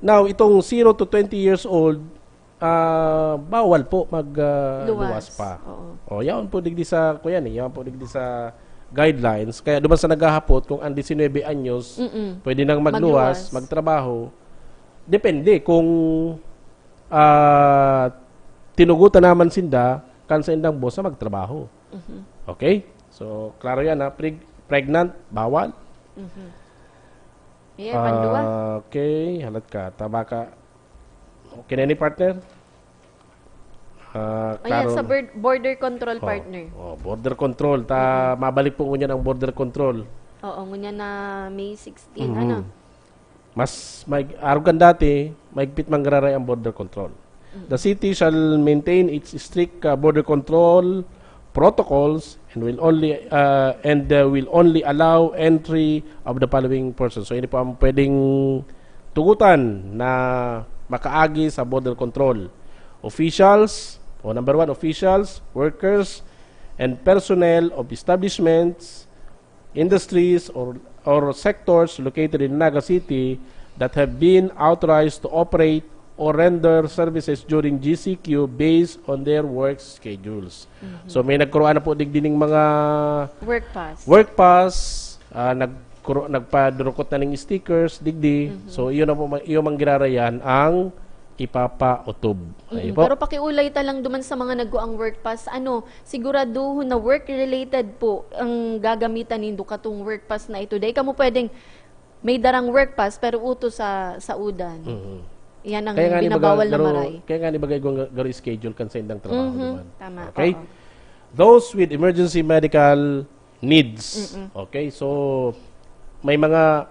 Now, itong zero to twenty years old, ah, bawal po mag ah, Luwas. luwas pa. Oo. O, yaon po digdi sa, kuya ni, yaon po digdi sa guidelines. Kaya duman sa naghahapot, kung ang disinwebe anyos, Mm-mm. pwede nang magluwas, Magluwas. magtrabaho. Depende kung ah, tinugutan naman sinda kan sa indang boss na magtrabaho. Mhm. Okay? So, klaro yan ha. Preg- pregnant, bawal. Mhm. Yeah, pandua. Ah, okay, halat ka. Tama ka. Okay na ni partner? Ah, Ayan, klaro sa na. bird- border control, Oh, partner. Oh, border control. Ta, mabalik po ngunyan ang border control. Oo, ngunyan na May sixteen, Mhm. ano? Mas, may, arog kan dati, mahigpit manggiraray ang border control. The city shall maintain its strict uh, border control protocols and will only uh, and uh, will only allow entry of the following persons. So, ini po ang pwedeng tugutan na makaagi sa border control. Officials, o number one, officials, workers, and personnel of establishments, industries, or, or sectors located in Naga City that have been authorized to operate or render services during G C Q based on their work schedules. So, may nagkuruan na po digdi ning mga Work pass. work pass, ah, nagkuro, nagpadurukot na ning stickers, digdi. So, iyon na po, ma- iyon manggirarayan ang ipapautob. Ayun Mm, po. Pero pakiulay ta lang duman sa mga nagkuang work pass, ano, siguraduhon na work-related po ang gagamitan nindo katong work pass na ito. Dahil kamo pwedeng may darang work pass pero uto sa saudan. Mhm. Yan ang Kaya nga ni baga, binabagal na garo, maray. kaya nga ni baga igwang garo schedule kan sa indang trabaho Mhm, naman. tama, Okay? oo. Those with emergency medical needs. Mm-mm. Okay? So, may mga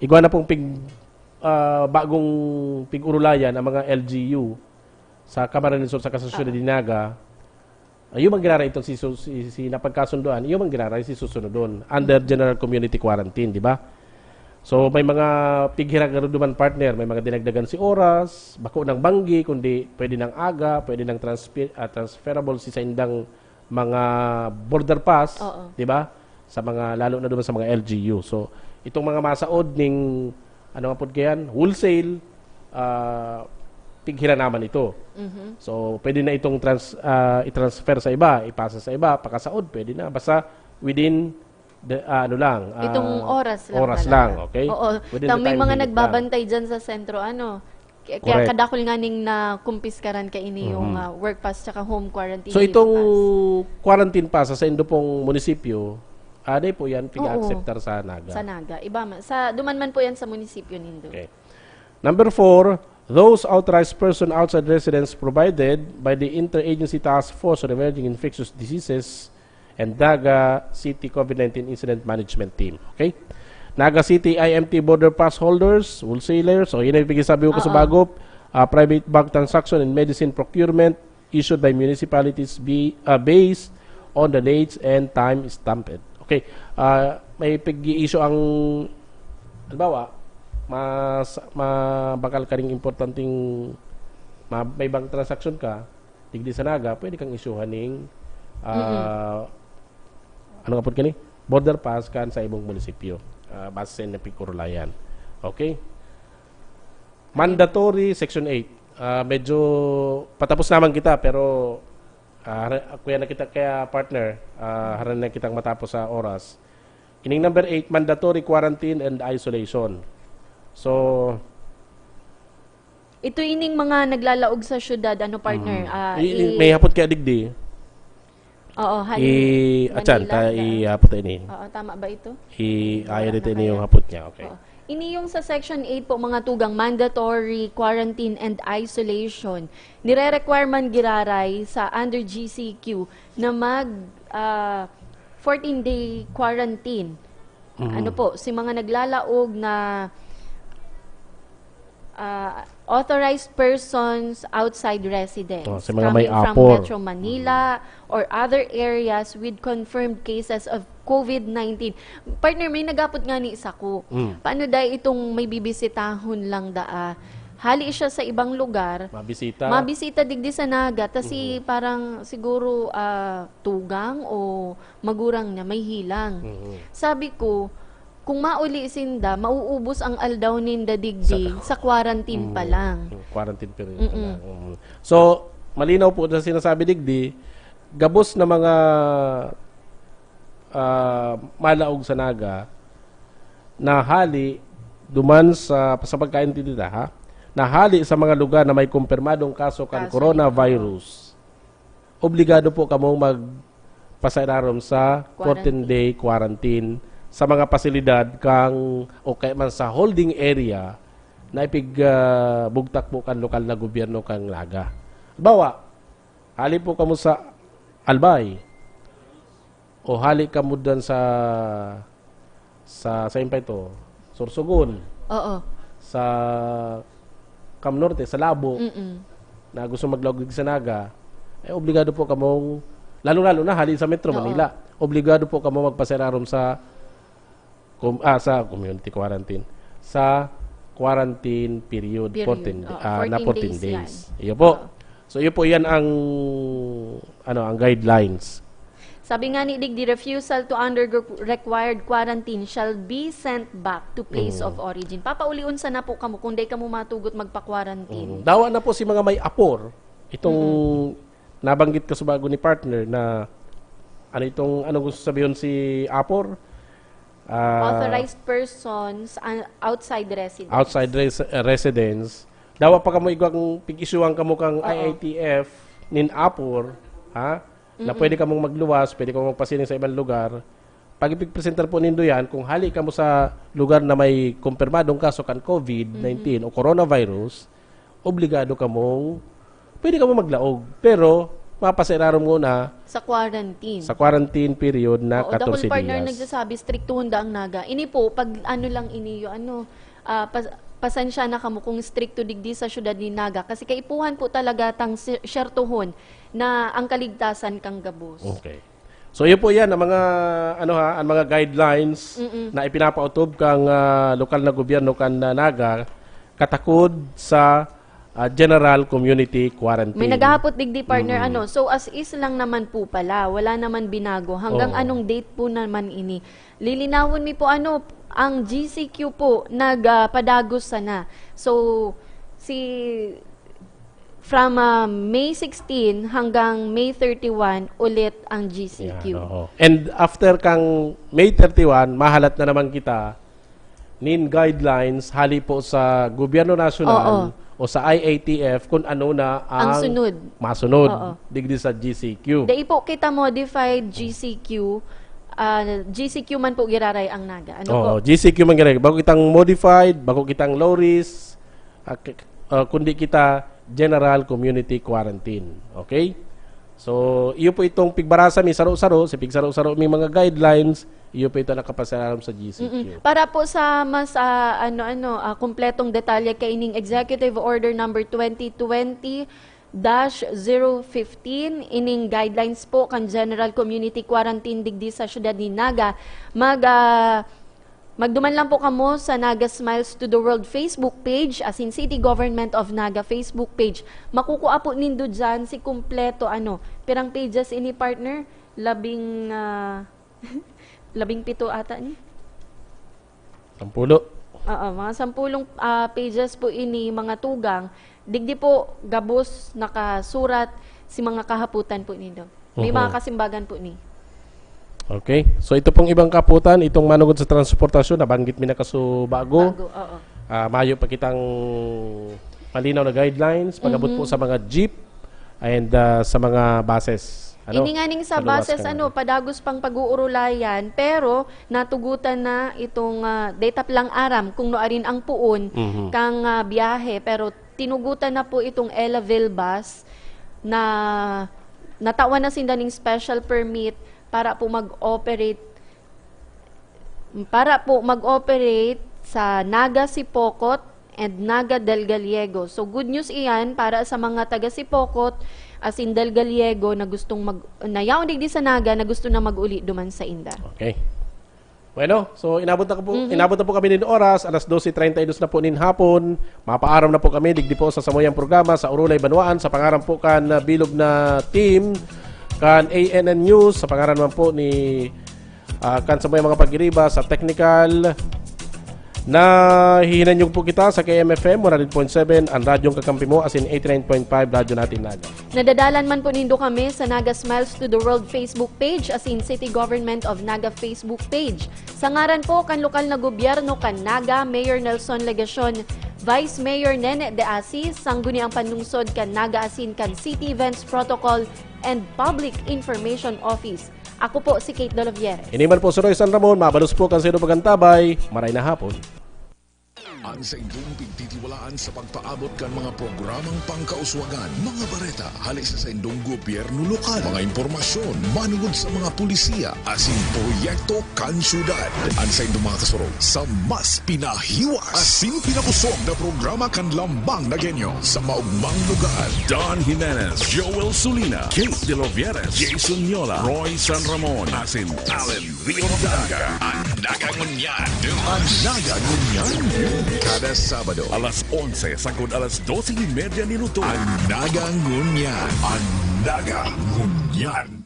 igwa na pong pig, ah, bagong pig-urulayan ang mga L G U sa Camarines Sur, sa Kasasyon Oo. de Naga. Ayun, manggiraray itong si, su- si, si napagkasundoan, iyo manggiraray si susunodon under general community quarantine, di ba? So, may mga pighirag-harod duman, partner. May mga dinagdagan si oras, bako ng banggi, kundi pwede ng aga, pwede ng transfer, ah, transferable si saindang mga border pass, Oo. di ba? Sa mga, lalo na duman sa mga L G U. So, itong mga masaod ning, ano nga pod kayan, wholesale, ah, pighiranaman ito. So, pwede na itong trans-, ah, i-transfer sa iba, ipasa sa iba, pakasaod, pwede na. Basta within the, ah, ano lang, ah, Itong oras lang oras talaga. lang, okay? Oo. Within Tam-, the may time mga limit nagbabantay dyan sa sentro, ano. Kaya, kaya Correct. kadakol nga ning nakumpiskaran kaini yung ah, work pass tsaka home quarantine So, dito itong pass. quarantine pass sa indo pong munisipyo, aday po yan, pig-acceptar sa Naga. Sa Naga. Iba man. Sa, duman man po yan sa munisipyo nindo. Okay. Number four, those authorized person outside residence provided by the Interagency Task Force on Emerging Infectious Diseases and Naga City COVID nineteen Incident Management Team. Okay? Naga City I M T border pass holders, wholesalers, so yun ang ibig sabi ko sa Oo. bagop, ah, private bank transaction and medicine procurement issued by municipalities be, ah, based on the dates and time stamped. Okay, ah, may pag-i-issue ang, halimbawa, mas, mabakal ka ring importanteng, ma-, may bank transaction ka, digdi sa Naga, pwede kang isyuhan ning, ah, ano nga po kani? Border pass kan sa imong munisipyo. Ah, base sa inyong pagkurulayan. Okay? Mandatory, Section eight. Ah, medyo patapos naman kita, pero ah, hara-, kuya na kita kaya partner, ah, harani na kitang matapos sa oras. Ining number eight, mandatory quarantine and isolation. So, Ito ining mga naglalaog sa syudad, ano, partner? Ah, i- i- i- may hapot kaya digdi. Oo, hali I, atyan, Manila, ta, ta- i, hapot ini. Oo, tama ba ito? I, Wala irate na ini yung kaya. hapot niya. Okay. Oo. Ini yung sa Section eight po, mga tugang, mandatory quarantine and isolation. Nire-require man giraray sa under G C Q na mag ah, fourteen-day quarantine. Mhm. Ano po, si mga naglalaog na ah, authorized persons outside residence Oh, sa mga may coming from apor. Metro Manila or other areas with confirmed cases of COVID nineteen. Partner, may nagapot nga ni sako. Mm. Paano dai itong may bibisitahon lang daa? Hali siya sa ibang lugar. Mabisita. Mabisita digdi sa Naga. Kasi parang siguro ah, tugang o magurang niya may hilang. Mhm. Sabi ko, kung mauli sinda, mauubos ang aldaw ninda digdi sa quarantine pa lang. Mm, quarantine period pa Mm-mm. lang. Mm. So, malinaw po na sinasabi digdi, gabos na mga ah, malaog sa Naga, na hali duman sa, sa pagkaintindi ta, ha? Na hali sa mga lugar na may kumpirmadong kaso kan Kaso, coronavirus, obligado po kamong magpasairarom sa Quarantine. fourteen-day quarantine sa mga pasilidad kang, o kaya man sa holding area na ipig, ah, bugtak po kan lokal na gobyerno kang Naga. Halimbawa, hali po kamo sa Albay, o hali kamo dan sa, sa, sa Impay to, Sorsogon, Oo. sa Cam Norte, sa Labo, Mm-mm. na gusto maglaog sa Naga, eh, obligado po kamong, lalo-lalo na hali sa Metro Oo. Manila, obligado po kamo magpasairarom sa, com-, ah, sa community quarantine, sa quarantine period, Period. fourteen, Oo, ah, na fourteen fourteen days days. Iyo po. So, iyo po yan ang, ano, ang guidelines. Sabi nga ni Dig, the refusal to undergo required quarantine shall be sent back to place Mm. of origin. Papaulion sana po kamo kung dai kamo matugot magpa-quarantine. Mm. Dawa na po si mga may apor. Itong nabanggit ko sa bago ni partner na, ano itong, ano gusto sabihin si apor? Ah, Authorized persons uh, outside residence. outside res- uh, residence. Dawa pa kamo igwang pig-isyuhan kamo kang Oo. I A T F nin apor, ha? Na Mm-mm. pwede kamong magluwas, pwede kamong magpasining sa ibang lugar. Pag ipigpresentar po nindo yan, kung hali kamo sa lugar na may kumpirmadong kaso kan COVID nineteen o coronavirus, obligado kamong, pwede kamo maglaog, pero mapasairarom muna Sa quarantine. sa quarantine period na Oo, dakul katorse partner diyas. Nagsasabi, strikto hunda ang Naga. Ini po, pag ano lang ini, yung ano, ah, pas- pasensya na kamo kung strikto digdi sa syudad ni Naga. Kasi kaipuhan po talaga tang si- syertohon na ang kaligtasan kang gabos. Okay. So, yun po yan, ang mga, ano ha, ang mga guidelines Mm-mm. na ipinapautob kang ah, lokal na gobyerno kan ah, Naga, katakod sa ah, general community quarantine. May naghahapot digdi, partner, Mm. ano. So, as is lang naman po pala. Wala naman binago. Hanggang Oo. anong date po naman ini? Lilinawon mi po, ano, ang G C Q po, nagpadagos sana. So, si From ah, May sixteen hanggang May thirty-one ulit ang G C Q. Yan, oo. And after kang May thirty-one, mahalat na naman kita nin guidelines hali po sa gobyerno nasyonal Oo. o sa I A T F kung ano na ang, Ang sunod. masunod Oo. digdi sa G C Q. Dai po kita modified G C Q. Ah, G C Q man po giraray ang Naga. Ano po? Oo, G C Q man giraray. Bako kitang modified, bako kitang low risk, ah, k- ah, kundi kita general community quarantine. Okay? So, iyo po itong pigbarasa mi saro-saro, sa pigsaro-saro mi mga guidelines, iyo po ito nakapasalaram sa G C Q. Mm-mm. Para po sa mas ah, ano-ano, ah, kumpletong detalye kaining Executive Order number twenty twenty dash zero fifteen, ining guidelines po kan General Community Quarantine digdi sa siyudad ni Naga, mag ah, magduman lang po kamo sa Naga Smiles to the World Facebook page, as in City Government of Naga Facebook page. Makukuha po nindo dyan si kumpleto, ano, pirang pages ini, partner? Labing, ah, labing pito ata ni? Sampulo. Oo, mga sampulong ah, pages po ini, mga tugang. Digdi po, gabos nakasurat si mga kahapotan po nindo. May Mhm. mga kasimbagan po ni. Okay. So ito pong ibang kahapotan, itong manugod sa transportasyon, nabanggit mi na kasubago. Bago, oo. Ah, mayo pa kitang malinaw na guidelines pag-abot po Mhm. sa mga jeep and ah, sa mga buses. Ano? Ini nga ning sa Maluwas buses, ka na. Ano, padagos pang pag-uurulayan, pero natugutan na itong ah, data lang aram kung nuarin ang puon Mhm. kang ah, biyahe, pero tinugutan na po itong Elaville bus na natawan na sinda ning special permit para po mag-operate para po mag-operate sa Naga Sipocot and Naga del Gallego. So good news iyan para sa mga taga Sipocot as in del Gallego na gustong mag nayaon digdi sa Naga na gusto na mag-uli duman sa inda. Okay. Bueno, so inabot na po, Mhm. inabot na po kami nin oras, alas dose treinta y dos na po nin hapon. Mapaaram na po kami digdi po sa samuyang programa sa Orolay Banwaan, sa pangaran po kan ah, bilog na team kan A N N News, sa pangaran naman po ni ah, kan samuyang mga pagiriba sa technical. Nahihinanyog po kita sa K M F M one hundred point seven, ang radyong kakampi mo, as in eighty-nine point five Radyo Natin Naga. Nadadalan man po nindo kami sa Naga Smiles to the World Facebook page, as in City Government of Naga Facebook page. Sa ngaran po kan lokal na gobyerno kan Naga, Mayor Nelson Legacion, Vice Mayor Nene de Asis, sangguniang panlungsod kan Naga asin kan City Events Protocol and Public Information Office. Ako po si Kate Dolovieres. Ini man po si Roy San Ramon, mabalos po kan saindo pagantabay. Maray na hapon. An saindong pigtitiwalaan sa pagpaabot kan mga programang pangkauswagan, mga bareta hali sa saindong gobyerno lokal, mga impormasyon manungod sa mga pulisiya asin proyekto kan syudad. An saindong mga kasurog sa mas pinahiwas asin pinapusog na programa kan Lambang Nagenyo sa maugmang lugar. Don Jimenez, Joel Sulina, Kate De Lovieres, Jason Yola, Roy San Ramon, asin Allen Rio Daga. An Naga Ngunyan. An Naga Ngunyan. Kada Sabado. Alas onse sagkod alas dose y media nin udto. An Naga Ngunyan. An Naga Ngunyan.